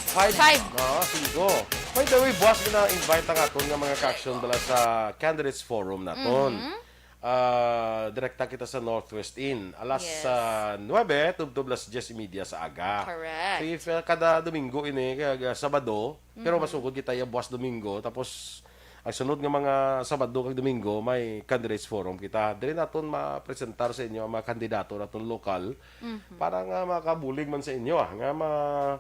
Five. Five. Ah, singko. By the way, buwas na invite ang aton nga mga ka-action bala sa Candidates Forum naton. Mhm. Ah, direkta kita sa Northwest Inn. Alas, Yes. ah, nuebe, tubtob las dyes y media sa aga. Correct. So, if, ah, kada Domingo ini, kag, ah, Sabado, pero Mhm. masugod kita ya buwas Domingo. Tapos, ang sunod nga mga Sabado kag Domingo, may Candidates Forum kita. Diri naton mapresentar sa inyo ang mga kandidato naton lokal Mhm. para nga makabulig man sa inyo, ah, nga ma-,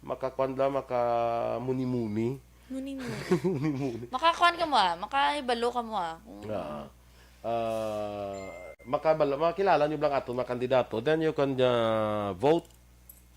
makakuan lang, makamuni-muni. Muni-muni. Muni-muni. Makakuan ka mo, ah. Makahibalo ka mo, ah. Kung Ah. Ah, makabal-, makilala nyo lang aton mga kandidato. Then you can, ah, vote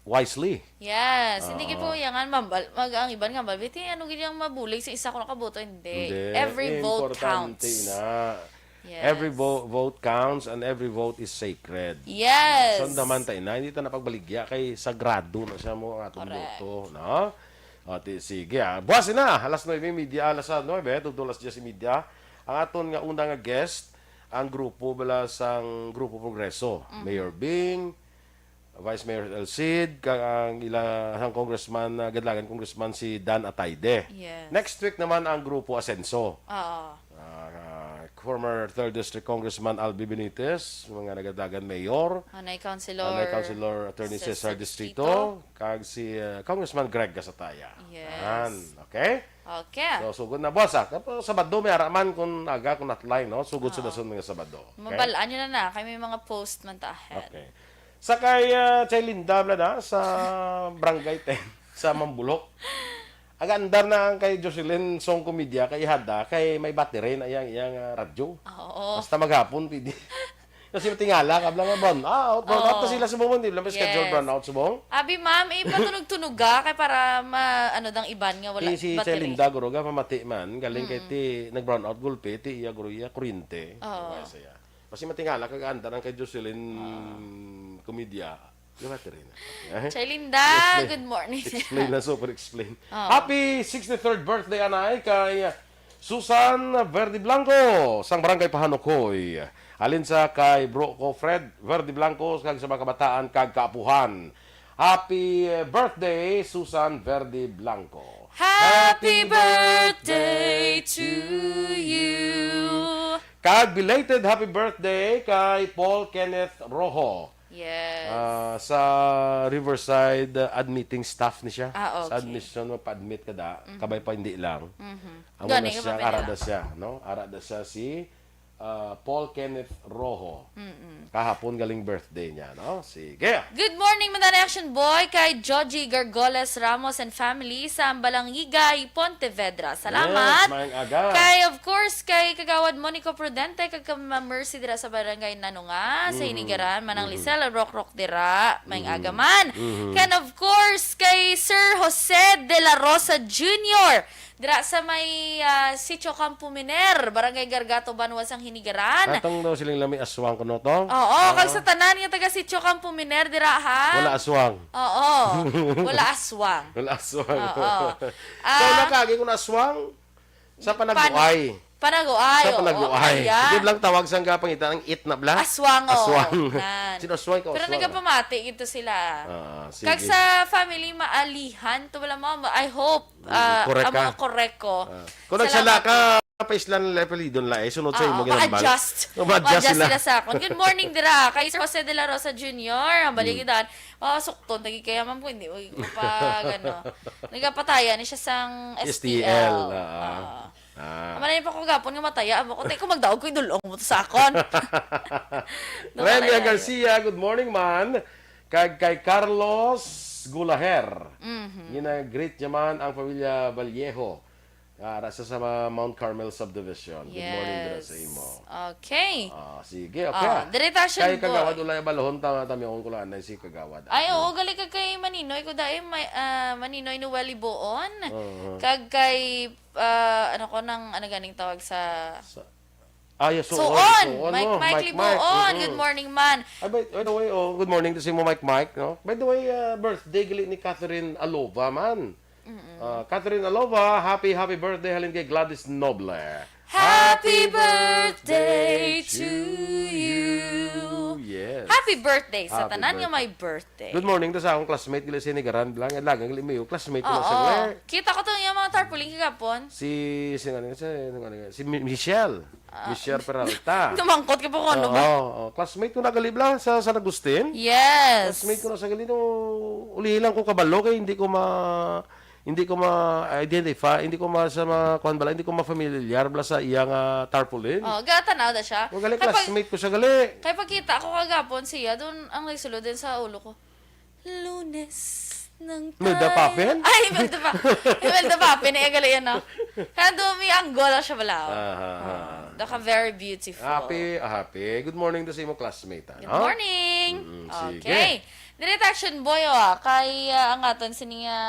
wisely. Yes. Hindi Oo. Gid po yan nga mambal-, mag-, ang iban nga mambal-, "Biti, ano gid yung mabulig sa isa ko nakaboto?" Hindi. Hindi. Every vote Importante counts. Na. Yes. Every vo-, vote counts and every vote is sacred. Yes. So, naman tayo na, hindi tayo na pagbaligya kay sagrado na siya mo ang atong Correct. Boto, no? O, ti-, sige, ah. Buwas na, alas nuebe y media, alas, ah, nuebe, tubtob alas dyes y media. Ang aton nga una nga guest, ang grupo bala sang Grupo Progreso. Mhm. Mayor Bing, Vice Mayor El Cid, kag ang ila sang congressman, ah, Gadlagan Congressman si Dan Atayde. Yes. Next week naman ang Grupo Asenso. Oo. Ah, former third District Congressman Albi Benitez, mga nagadlagan mayor. Anay Councilor Anay Councilor Attorney Cesar Cesar Distrito, Distrito. Kag si, ah, Congressman Greg Gasataya. Yes. Yan. Okay? Okay. So, sugod na, boss, ah. Tapos, Sabado, may araman kung aga, kung hotline, no? Sugod sa Oo. Dason nga Sabado. Okay? Mabalaan nyo na na, kay may mga post man ta ahead. Okay. Sa kay, ah, Chay Linda, bala na, sa Barangay ten, sa Mambulok. Aga andar na ang kay Jocelyn Song Comedia, kay ihada, kay may battery na iyang, iyang, ah, radyo. Oo. Basta maghapon, pwede. Kasi matingala ka, bla nga brown out. Brown out na Oo. sila subong, di bla may schedule Yes. brown out subong. Abi, ma'am, eh, patunog-tunog ka kay para ma, ano dang iban nga wala Eh, si battery. Chelinda, guro, ga, pamati man. Galing kay ti, nag-brown out gulpi, ti iya, guro, iya, kuryente. Oo. Wala siya. Kasi matingala ka, gaanda lang kay Jocelyn Comedia. Yung battery na. Eh? Chelinda, Explain. good morning. Explain na, super explain. Oo. Happy sixty-third birthday, anay, kay Susan Verde Blanco, sang Barangay Pahanukoy. Halin sa kay bro ko, Fred Verde Blanco, kag sa mga kabataan kag kaapuhan. Happy birthday, Susan Verde Blanco. Happy birthday to you. Kag belated happy birthday kay Paul Kenneth Rojo. Yes. Ah, sa Riverside, ah, admitting staff ni siya. Ah, okay. Sa admission, magpa-admit ka da, kabay pa hindi lang. Mhm. Amo Gani, na siya, kabay na ara lang. da siya, no? Ara da siya si, ah, Paul Kenneth Rojo. Mm-mm. Kahapon galing birthday niya, no? Sige. Good morning, Manana Action Boy, kay Joji Gargoles Ramos and family sa Ambalangigay, Pontevedra. Salamat. Yes, maayong aga. Kay, of course, kay Kagawad Monico Prudente, kag kay Ma'am Mercy dira sa Barangay Nanunga, sa Hinigaran, Manang Lisel, Rock Rock dira, maayong aga man. Kag, of course, kay Sir Jose de la Rosa Junior, dira sa may, ah, Sitio Campo Miner, Barangay Gargato, Banwa sang Hinigaran. Katong daw siling lami aswang kuno to? Oo, kag sa tanan nga taga Sitio Campo Miner dira, ha? Wala aswang. Oo. Wala aswang. Wala aswang. Oo. So, Ah. nakagi ko na aswang sa Panaguay. Panaguay, Sa oo, Panaguay. Kaya. Sige lang tawag sang gapangita ang it na bla? Aswang, oo. Aswang. Nan. Sino aswang ka Pero aswang? nagapamati gid to sila. Ah, sige. Kag sa family Maalihan, to wala mo, I hope, Mm, ah, correct amo ka. correct ko. Ah. Kung Salamat nagsala ka, po. paislan nila apelyido nila, eh, sunod sa Oo, imo ginambal. ma-adjust. Ma-adjust Ma-adjust sila. sila sa akon. Good morning, dira. Kay Sir Jose de la Rosa Junior, ang baligidan. Oh, sukton, tagi kaya, ma'am, ko hindi, uy, ko pa, ano. Nagapataya ni siya sang S T L. S T L, ah. Ah. Ah. Ang manay pa ko gapon nga mataya, amo ko, tay ko magdaog ko, idulong mo to sa akon. Remy Dumalay ayo. Garcia, good morning, man. Kag kay Carlos Gulaher. Mhm. Gina-greet niya man ang pamilya Vallejo. Ah, ara sa, sa Mount Carmel Subdivision. Good morning dira sa Yes. imo. Okay. Ah, sige, okay. Ah, diri ta, Action Kay Kagawad Boy. Ulay Abalahon, tama, tami akong kulaan na si Kagawad. Ay, oo, gali ka kay Maninoy ko dai, may, ah, Maninoy Noel Ibuon. Oo. Kag kay, ah, ano ko nang, ano ganing tawag sa Sa, ah, yes, Suon. Suon, Mike, no? Mike Mike, Libuon. Mike, mm. Good morning, man. Ah, by, by the way, oh, good morning to si mo, Mike, Mike, no? By the way, ah, birthday gali ni Catherine Alova, man. Ah, Catherine Alova, happy, happy birthday halin kay Gladys Noble. Happy birthday to you. Yes. Happy birthday sa Happy tanan nga birthday. may birthday. Good morning to sa akong classmate nila si Nigaran lang, lagang limiyo classmate ko sa Oo. Claire. Kita ko to yung mga tarpaulin kagapon. Si si ano si, ano si Mi- Michelle. Ah. Michelle Peralta. Tumangkot ka po ko, ano Oo, ba? oo. Classmate ko na gali bla sa San Agustin. Yes. Classmate ko na sa gali, no, uli lang ko kabalo kay hindi ko ma hindi ko ma-identify, hindi ko ma sa mga kuan bala, hindi ko ma-familiar bala sa iya nga tarpaulin. Oh, gatanaw da siya. O gali, Kay pag, classmate ko sa gali. Kay pagkita ko kagapon siya, doon ang nagsulod din sa ulo ko. Lunes ng Imelda time. Papin? Ay, Imelda pa. Imelda Papin, eh, gali yan, no? Kando may anggol siya bala. Aha, aha. Ah, naka very beautiful. Happy, happy. Good morning to sa imo classmate, ah, Good no? morning. Mm, sige. Okay. Direct Action Boy, oh, ah, kay, ah, ang aton sini nga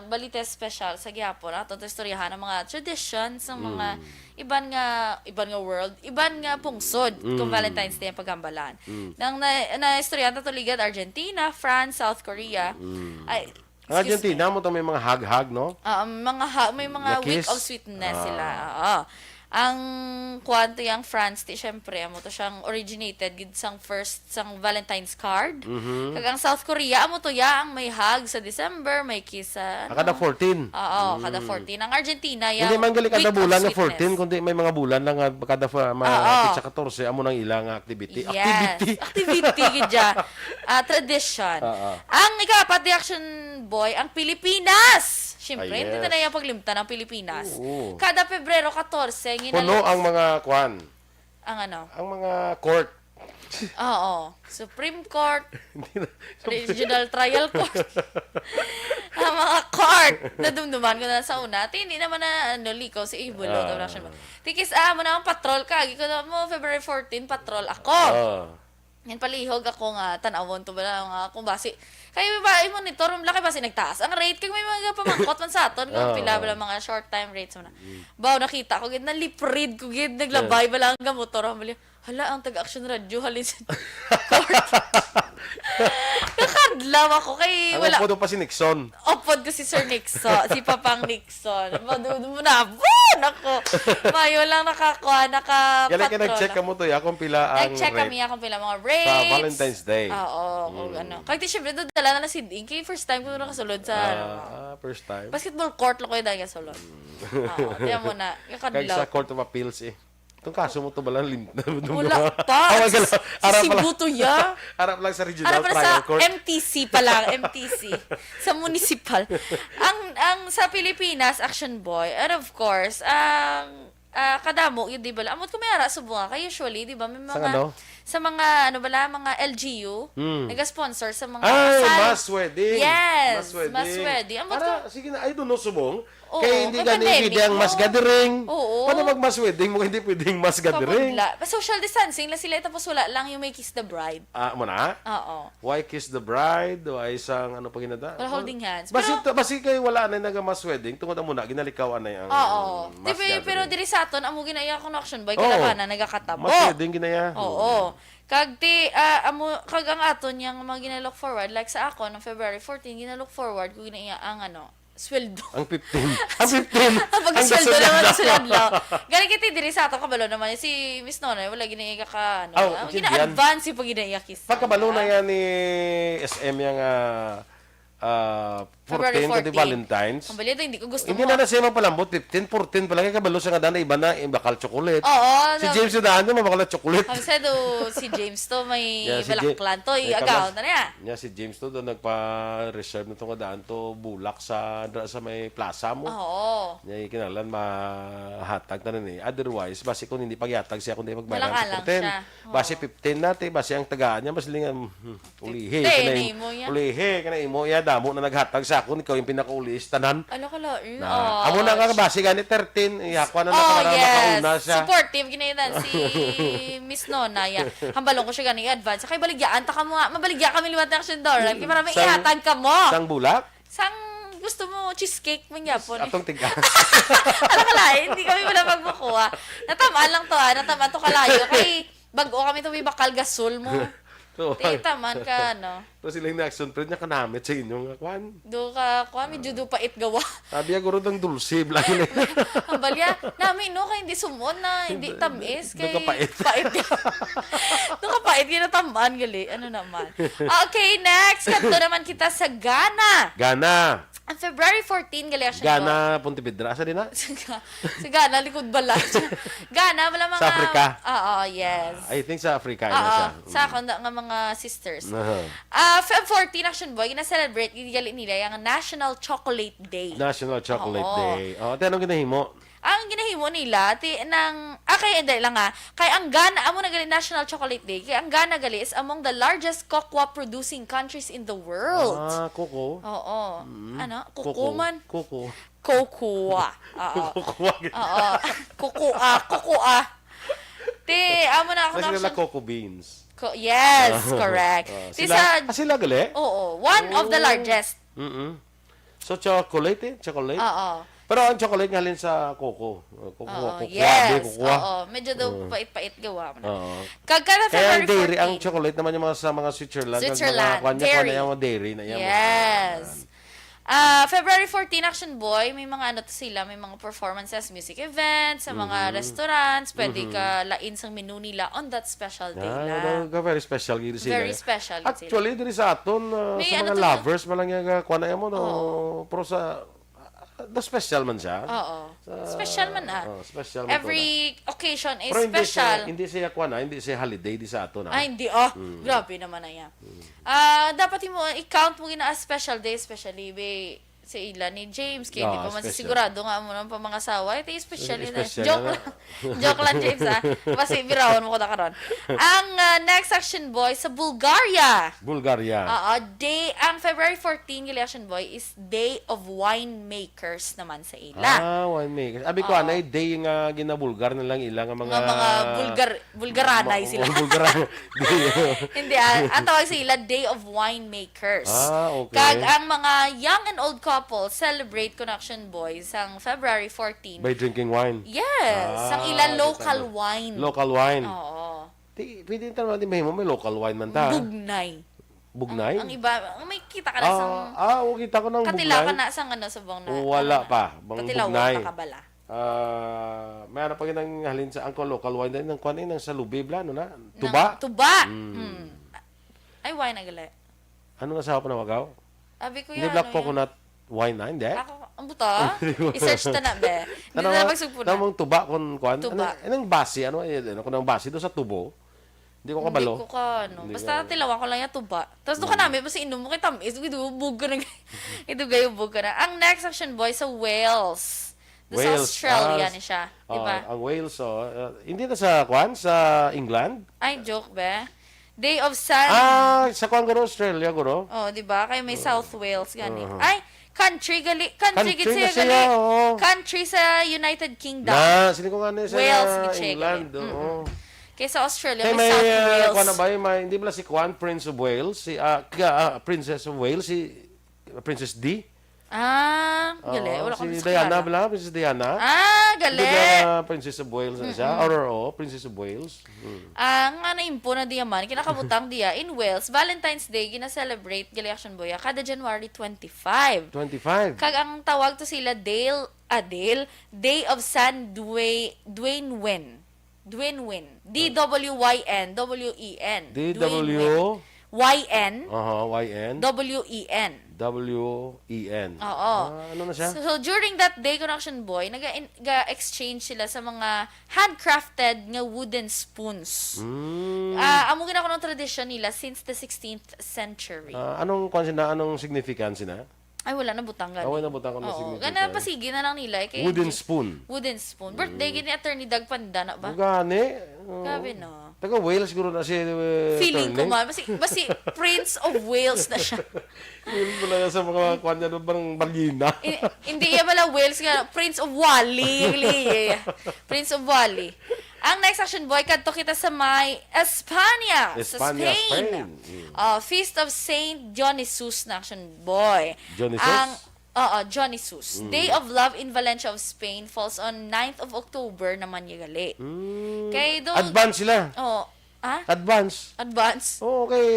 balita espesyal sa gihapon, aton to istoryahan ang mga traditions ng mga Mm. iban nga, iban nga world, iban nga pungsod kung Mm. Valentine's Day ang paghambalan. Mm. Nang na, naistoryahan ta to ligad, Argentina, France, South Korea. Mm. Ay, Ang excuse Argentina me. mo to may mga hag-hag, no? Ah, mga ha, may mga Na week kiss? of sweetness Ah. sila. Oo. Ang kuwan to yang France, ti syempre, amo to siyang originated gid sang first, sang Valentine's card. Mhm. Kag ang South Korea, amo to ya ang may hug sa December, may kiss sa, Ah, kada ano? fourteen. Oo, kada Mm. fourteen. Ang Argentina, ya, Hindi man gali kada week of bulan nga sweetness. fourteen, kundi may mga bulan lang nga kada fa-, ma-, Oo. sa katorse, amo nang ilang activity. Yes. Activity. Activity gid ya. Ah, tradition. Oo. Ang ikaapat, the action boy, ang Pilipinas. Siyempre, Ah, hindi yes. na yung paglimtan ang Pilipinas. Oo. Kada Pebrero katorse, Puno ginalabas ang mga kwan. Ang ano? Ang mga court. Oo. Supreme Court, Hindi na. Regional Trial Court. Ang mga court. Nadumduman ko na sa una. Ati, hindi naman na, ano, likaw sa ibulo. Ah. Ti kis, ah, mo na ang patrol ka. Agi ko na mo, February fourteen, patrol ako. Ah. Yan, palihog ako nga, tanawon to ba lang nga, kung basi. Kaya ba, i-monitor mo laki, basi nagtaas ang rate. Kag may mga pamangkot man sa aton, kung Ah. pila ba lang mga short time rates mo na. Mm. Baw, nakita ko, gid, naliprid ko, gid, naglabay Yes. ba lang ang motor. Ang bali, hala, ang taga-Action Radio, halin sa court. Nakadlaw ako kay Ang wala. Upod pa si Nixon. Upod ko si Sir Nixon, si Papang Nixon. Madu-, munabon ako. Mayo lang nakakuha, naka-patrol. Gali ka nag-check ka mo to, ya, kung pila ang Nag-check rate kami, ya, kung pila mga rates. Sa Valentine's Day. Ah, oo, kung Mm. ano. Kag di, syempre, doon dala na lang si Ding. Kay first time ko nakasulod sa, Ah, ano. Ah, first time. Basketball court lang ko yung dahil kasulod. Mm. Oo, tiyan mo na. Yung Kag sa kadlaw. Court of Appeals, eh. Itong kaso mo to, balang lim-, Wala pa. Ah, wala Sa, lang. Sa Ara pa Cebu lang. To, ya. Ara pa lang sa regional Ara pa lang sa trial court. M T C pa lang, M T C. Sa municipal. Ang, ang sa Pilipinas, Action Boy, and of course, ang, ah, kadamo, yun, di ba? Amot ko may ara, Cebu nga. Kaya usually, di ba, may Sa mga, ano? Sa mga, ano bala, mga L G U, Hmm. nag-sponsor sa mga Ay, kasal. Mass wedding. Yes, Mass wedding. Mass wedding. Amot Ara, ko sige na, I don't know, subong. Oo, Kay hindi kay gani pandemic pwede ang mass mo. Gathering. Oo. Paano mag mass wedding mo, hindi pwedeng mass gathering? Pabudla. Pa social distancing lang sila, tapos wala lang yung may kiss the bride. Ah, mo na? Oo. Why kiss the bride? Why sang ano pa ginada? Wala holding hands. Basi, Pero basi kay wala na naga mass wedding, tungod amo na, ginalikaw anay ang Oo. mass Tibi-, gathering. Pero diri sa aton, amo ginaya ko na Action Boy, Oo. Kalabanan, nagakatabo. Mass wedding ginaya. Oo. Hmm. Kag ti, ah, amo, kag ang aton yang mga ginalook forward, like sa ako, ng February fourteen, ginalook forward ko ginaya ang ano, sweldo. Ang fifteen. Ang fifteen. Ang pag-sweldo Ang naman sweldo. Sa adlaw. Gani kiti diri sa ato, kabalo naman si Miss Nonay, wala gini ka, ka, ano, Aw, ang intindihan. Gina-advance yung pag-inaiyak isa. Pagkabalo na yan ni S M yang, ah, ah, February fourteen, kundi fourteen. Valentine's. Ang balita, hindi ko gusto Hindi mo. Na na siya magpalambot, fifteen, fourteen pa lang, kaya kabalo siya nga daan na iba na, eh, bakal chocolate. Oo, Si na- James yung daan niya, mabakal na chocolate. Ang said, oh, si James to, may Yeah, si Ja-, balaklan to, may i-agaw kamas-, na niya. Yeah, si James to, doon nagpa-reserve na to nga daan to, bulak sa, sa may plaza mo. Oo. Niya, kinahanglan mahatag na rin eh. Otherwise, basi kung hindi paghatag siya, kung hindi magbayad sa Alang-alang fourteen. Siya. Basi Oo. fifteen na, te, basi ang tagaan niya, mas lingan, hmm, ulihi, Fifteen, kana im-, imo niya. Ulihi, kana imo, iya, damo na naghatag sa akon, ikaw yung pinakauli sa tanan. Ala ka lain, Na, ah. Amo na nga, basi gani, thirteen, iya, kuha na na, Oh, para yes. Makauna siya. Supportive, ginayitan si Miss Nona, ya. Hambalon ko siya gani, advance. Kay baligyaan, ta ka mo nga, mabaligya kami liwat na action, Doran. Kay para may Sang, ihatag ka mo. Sang bulak? Sang gusto mo cheesecake man gyapon eh. Atong tiga. Ala ka lain, hindi kami wala magmakuha. Natamaan lang to, ah. Natamaan to kalayo. Kay bag-o kami to, may bakal gasol mo. So, Ti, taman ka, no? Tapos ilang na action, friend, niya kanamit sa inyo nga, kwan. Do ka, kwan, medyo do pait gawa. Sabi niya, guro, dang dulce, bla, yun eh. Ang balya, nami, no, kay hindi sumon na, hindi Hindi, tamis, hindi kay ka pait. Pait. Do ka pait, ginatamaan, gali. Ano naman? Okay, next. Kadto naman kita sa Ghana. Ghana. Ang February fourteen, gali, actually, Ghana, Pontevedra. Asa din na? Sa Ga-, sa Ghana, likod bala. Ghana, wala mga Sa Africa? Oo, yes. I think sa Africa, yun Oo, siya. Sa Mm. akon nga mga sisters. Aha. Ah, Feb fourteen, action boy, gina-celebrate, gid gali nila yung National Chocolate Day. National Chocolate Oo. Day. Oh, ate, anong ginahimo? Ang ginahimo nila, ti, nang, ah, kay, hindi lang, ah. Kay ang Ghana, amo na gali National Chocolate Day. Kay ang Ghana gali is among the largest cocoa producing countries in the world. Ah, coco? Oo. Mm. Ano? Coco Coco. man? Coco. Cocoa. Oo. Cocoa. Oo. Cocoa. Cocoa. Ti, amo na ako Mas na nila siya. Coco beans. Co-, yes, correct. Oh, Ti sila, sa ah, sila gali? Oo. One of the Oh. largest. Mm-mm. So, chocolate eh, chocolate. Oo. Pero ang chocolate nga halin sa coco. Uh, cocoa, Oo, cocoa, yes. Di, cocoa. Oo, medyo daw Oo. pait-pait gawa mo na. Oo. Kag kada Kaya ang February dairy, ang fourteen. Chocolate naman yung mga sa mga Switzerland, ang Switzerland, mga kwan niya, kwan dairy. Na yung mga dairy na yan, mga Yes. Ah, February fourteen, Action Boy, may mga ano to sila, may mga performances, music events, sa mga Mhm. restaurants, pwede Mhm. ka lain sang menu nila on that special day Ah, na. Ano, very special gid sila. Very special gid sila. Actually, diri sa aton, ah, May sa ano mga to, lovers, malang yung, ah, kwan na mo, no? Oo. Pero sa, ah, the special man siya. Oo. Sa, Special man, ah. Oh, special man to Every na. occasion is Pero hindi siya, special. hindi siya kwan, ah, hindi siya holiday di sa ato na. Ay, hindi, oh. Mm. Grabe naman na yan. Mm. Ah, dapat mo i-count mo gina as special day, especially be, sa ila ni James, kay di pa man sigurado nga amo nang pamangasawa. Ito yung special yun, eh. Special joke lang. Joke lang, James, ah. Basi, birawon mo ko na karon. Ang, ah, next Action Boy sa Bulgaria. Bulgaria. Oo, day, ang February fourteen, gali, Action Boy, is Day of Winemakers naman sa ila. Ah, winemakers. Abi ko, anay day nga ginabulgar na lang ila nga mga, nga mga bulgar, bulgaranay sila. Bulgaran. Hindi, ah, ang tawag sa ila, Day of Winemakers. Ah, okay. Kag ang mga young and old couple celebrate, Connection Boys, ang February fourteen. By drinking wine? Yes, ah, sang ila local wine. Local wine. Oo. Di, pwede ta naman, di mahimo, may local wine man ta. Bugnay. Bugnay? Ang, ang iba, ang may kita ka na sang, ah, oo, kita ko ng katilaw ka bugnay na sang ano, sa bong na, wala pa, bang katilaw bugnay. Ka bala. Ah, may ano pa gid ang halin sa, ang local wine din, ang kuwan, eh, nang sa lubi, bla, ano na? Tuba? Nang tuba. Mm. Mm. Ay, wine na gali. Ano nga sa panawagaw? Abi ko. Hindi yan, black ano yan? Coconut wine na, hindi? Ako, ang buta? Hindi ko. I-search ta na, be. Hindi na magsugpo na. Tamang tuba kung kuwan. Tuba. Ano, anong basi? Ano, eh, ano, kung ang basi doon sa tubo? Hindi ko kabalo. Hindi ko ka, ano. Hindi ko. Basta tilawan ko lang yung tuba. Tapos doon ka namin, basta inom mo kay tamis. Idubog ka na. Idugay-ubog ka na. Ang next Action Boy sa Wales. Doon sa Wales, Australia ah, ni siya. Di ba? Ah, ang Wales, oh. Ah, hindi na sa, kwan, sa England? Ay, joke, be. Day of Sun. Ah, sa kwan, guro, Australia, guro. Oh, di ba? Kay may South Wales, gani. Uh-huh. Ay, country, gali. Country, country gid na siya, gali. Oo. Country sa United Kingdom. Na, sini ko nga ni sa Wales, gid siya, England, gali. Oo. Mm-mm. Kay sa Australia, kay may, may South, ah, Wales. Kwan na ba, may, hindi ba si kwan, Prince of Wales, si, ah, ka-, ah, Princess of Wales, si Princess Di? Ah, gali. Oo, wala ko si Diana, bala, Princess Diana. Ah, gali. Hindi ba, Princess of Wales na siya? Mm-mm. Or, oo, Princess of Wales. Mm. Ah, nga naimpo na diya man, kinakabutang diya, in Wales, Valentine's Day, gina-celebrate, gali, Action Boy, ah, kada January twenty-five. Twenty-five? Kag ang tawag to sila, Dale, ah, Dale, Day of San Dwe-, Dwynwen. Dwynwen. D W Y N W E N. D W? Y N. Aha, Y N. W E N. W E N. Oo. Ah, ano na siya? So, so, during that day, Connection Boy, naga-, in-, ga-exchange sila sa mga handcrafted nga wooden spoons. Mm. Ah, amo gid na kuno ang tradisyon nila since the sixteenth century. Ah, anong, kwan sina, anong significance sina? Ay, wala na, butang gani. Ah, wala na, butang ko na. Oo, significance. Gana, pasigi na lang nila, eh, kay wooden spoon. Wooden spoon. Birthday gid ni Attorney Doug Panda na ba? Gani. Oo. Grabe, no? Taga Wales siguro na si, eh, feeling ko man, basi, basi Prince of Wales na siya. Yun pala sa mga kwan niya, no, parang balina. I-, hindi, iya pala Wales nga, Prince of Wally. Prince of Wally. Ang next Action Boy, kadto kita sa may Espanya, sa Espanya, Spain. Spain. Mm. Ah, Feast of Saint Dionysus na, Action Boy. Dionysus? Ang, oo, Dionysus. Mm. Day of Love in Valencia of Spain falls on ninth of October naman ya gali. Mm. Kay do-, advance sila. Oo. Ah? Advance. Advance? Oo, kay,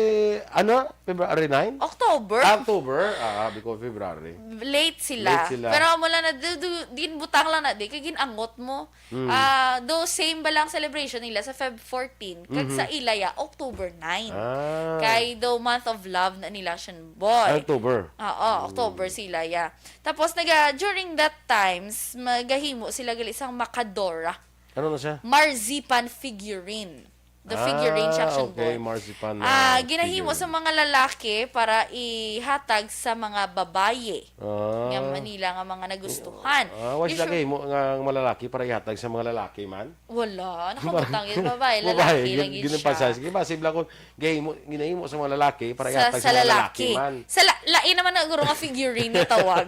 ano? February nine? October. Ah, October. Ah, abi ko February. Late sila. Late sila. Pero amo lang na, du-, du-, din butang lang na di, kay ginangot mo. Mm. Ah, do same ba lang celebration nila sa Feb fourteen, kag sa ila ya, October nine. Ah. Kay do month of love na nila, Action Boy. Ah, October. Oo, October sila ya. Tapos, naga-, during that times, magahimo sila gali sang makadora. Ano na siya? Marzipan figurine. The figurine, ah, Action Boy. Okay, marzipan na, ah, ginahimo sa mga lalaki para ihatag sa mga babaye. Ah. Nga Manila nga mga nagustuhan. Ah, why sila gahimo nga malalaki para ihatag sa mga lalaki man? Wala. Nakabutang yun, babae, lalaki lang yun siya. Sige, basi bala ko, gahimo, ginahimo sa mga lalaki para ihatag sa mga lalaki man. Sa la-, lain naman na guro nga figurine nga tawag.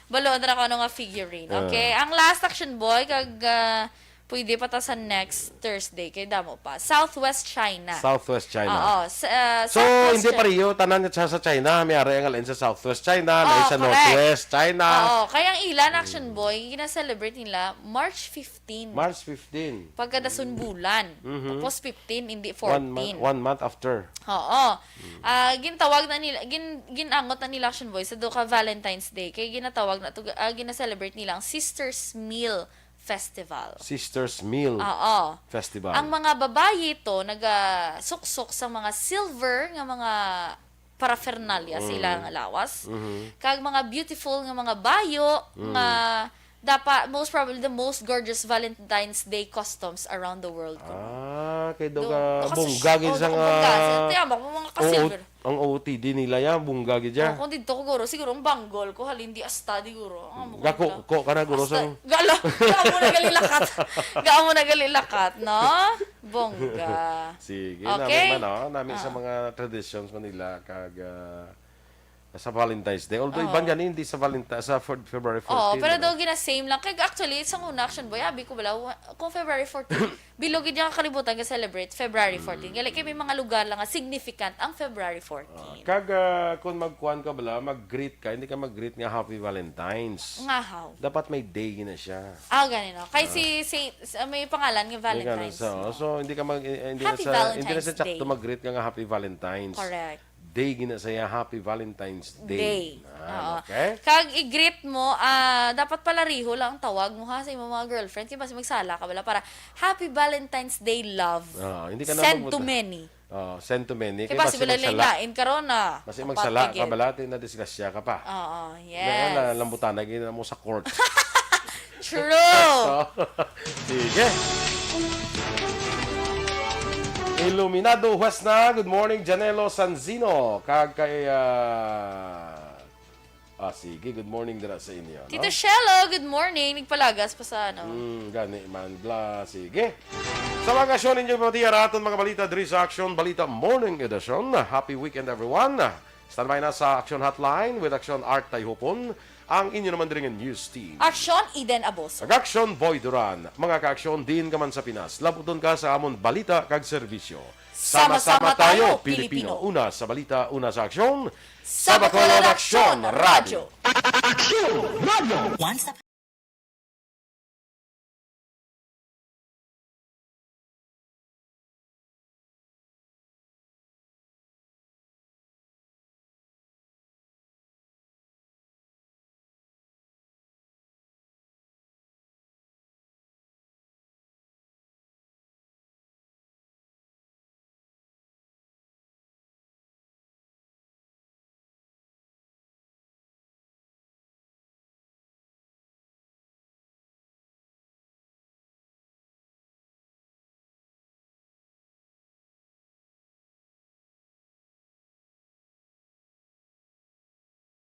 Balo na ko ano nga figurine. Ah. Okay, ang last, Action Boy, kag, ah, pwede pa ta sa next Thursday, kay damo pa. Southwest China. Southwest China. Oo. Sa, ah, so, Southwest China. Hindi pareho, tanan nga sa, sa China, may ari ang alin sa Southwest China, may sa Northwest China. Oo, kaya ang ilan, Action Boy, gina-celebrate nila March fifteen. March fifteen. Pagkadason bulan. Mhm. Tapos fifteen, hindi fourteen. One month, one month after. Oo. Mm. Ah, gintawag na nila, gin-, ginangot na nila, Action Boy, sa do ka Valentine's Day. Kay ginatawag na to, ah, gina-celebrate nila ang Sisters Meal Festival. Sisters Meal Festival. Oo. Ang mga babayi to nagasuksok sa mga silver nga mga paraphernalia sa ilang lawas. Mhm. Kag mga beautiful nga mga bayo nga dapat, most probably, the most gorgeous Valentine's Day customs around the world. Ah, kay do ka bongga gid sa nga, kaya mo mga ka-silver. Ang O O T D nila ya, bungga gid ya. Oh, kung dito ko, guro, siguro ang banggol ko, halin di asta, di, guro. Ang amo ko Gako, nila. Ko ka na, guro, Asta, sa gala, gamo na gali lakat. Gamo na gali lakat, no? Bongga. Sige, Okay. nami man, oh, nami sa Ah. mga traditions man nila, kag, ah, sa Valentine's Day. Although, Oo. iban gani, hindi sa Valentine, sa Feb-, February Oo, fourteen, pero ano? daw gina-same lang. Kaya actually, sa una, Action Boy, abi ko bala, wa-, kung February fourteen, bilog gid niya kakalibutan nga celebrate February fourteen. Mm. Gali, kay may mga lugar lang nga significant ang February Ah, fourteen. kag, ah, kung magkuan ka bala, mag-greet ka, hindi ka mag-greet nga Happy Valentine's. Nga how? Dapat may day na siya. Ah, gani, no? Kay Ah. si, si, s-, may pangalan nga May ganun Valentine's, sa, no? so, hindi ka mag-, eh, hindi na Happy sa, hindi na Valentine's sa tsakto Day. mag-greet ka nga Happy Valentine's. Correct. Day gina sa iya, Happy Valentine's Day. Day. Ah, Oo. okay. Kag i-greet mo, ah, dapat pala riho lang ang tawag mo, ha, sa imong mga girlfriend. Kaya basi magsala ka bala para, "Happy Valentine's Day, love. Ah, hindi ka na Send to magpunta. many." Oh, send to many. Kaya Kaya basi basi wala magsala. lain karon na. Basi Apat magsala ka ka gid. bala, ti nadisgrasya ka pa. Oo, Na, na, yes. lambutan na gid mo sa court. True. So, sige. Iluminado Huwes na. Good morning, Janelo Sanzino. Kag kay, ah, ah, sige. Good morning dira sa inyo, no? Tito Shelo, good morning. Nagpalagas pa sa ano. Mm, gani man, bla. Sige. Sa mga kasyon ninyo, pati araton mga balita diri sa Action Balita Morning Edition. Happy weekend, everyone. Standby na sa Action Hotline with Action Art Tayhupon, ang inyo naman diri nga news team. Action Eden Aboso. Ag Action Boy Duran. Mga ka-aksyon, diin ka man sa Pinas, labuton ka sa amon balita kag serbisyo. Sama-sama tayo, Pilipino. Una sa balita, una sa aksyon. Sa Bacolod Aksyon Radyo. Action Radio. One stop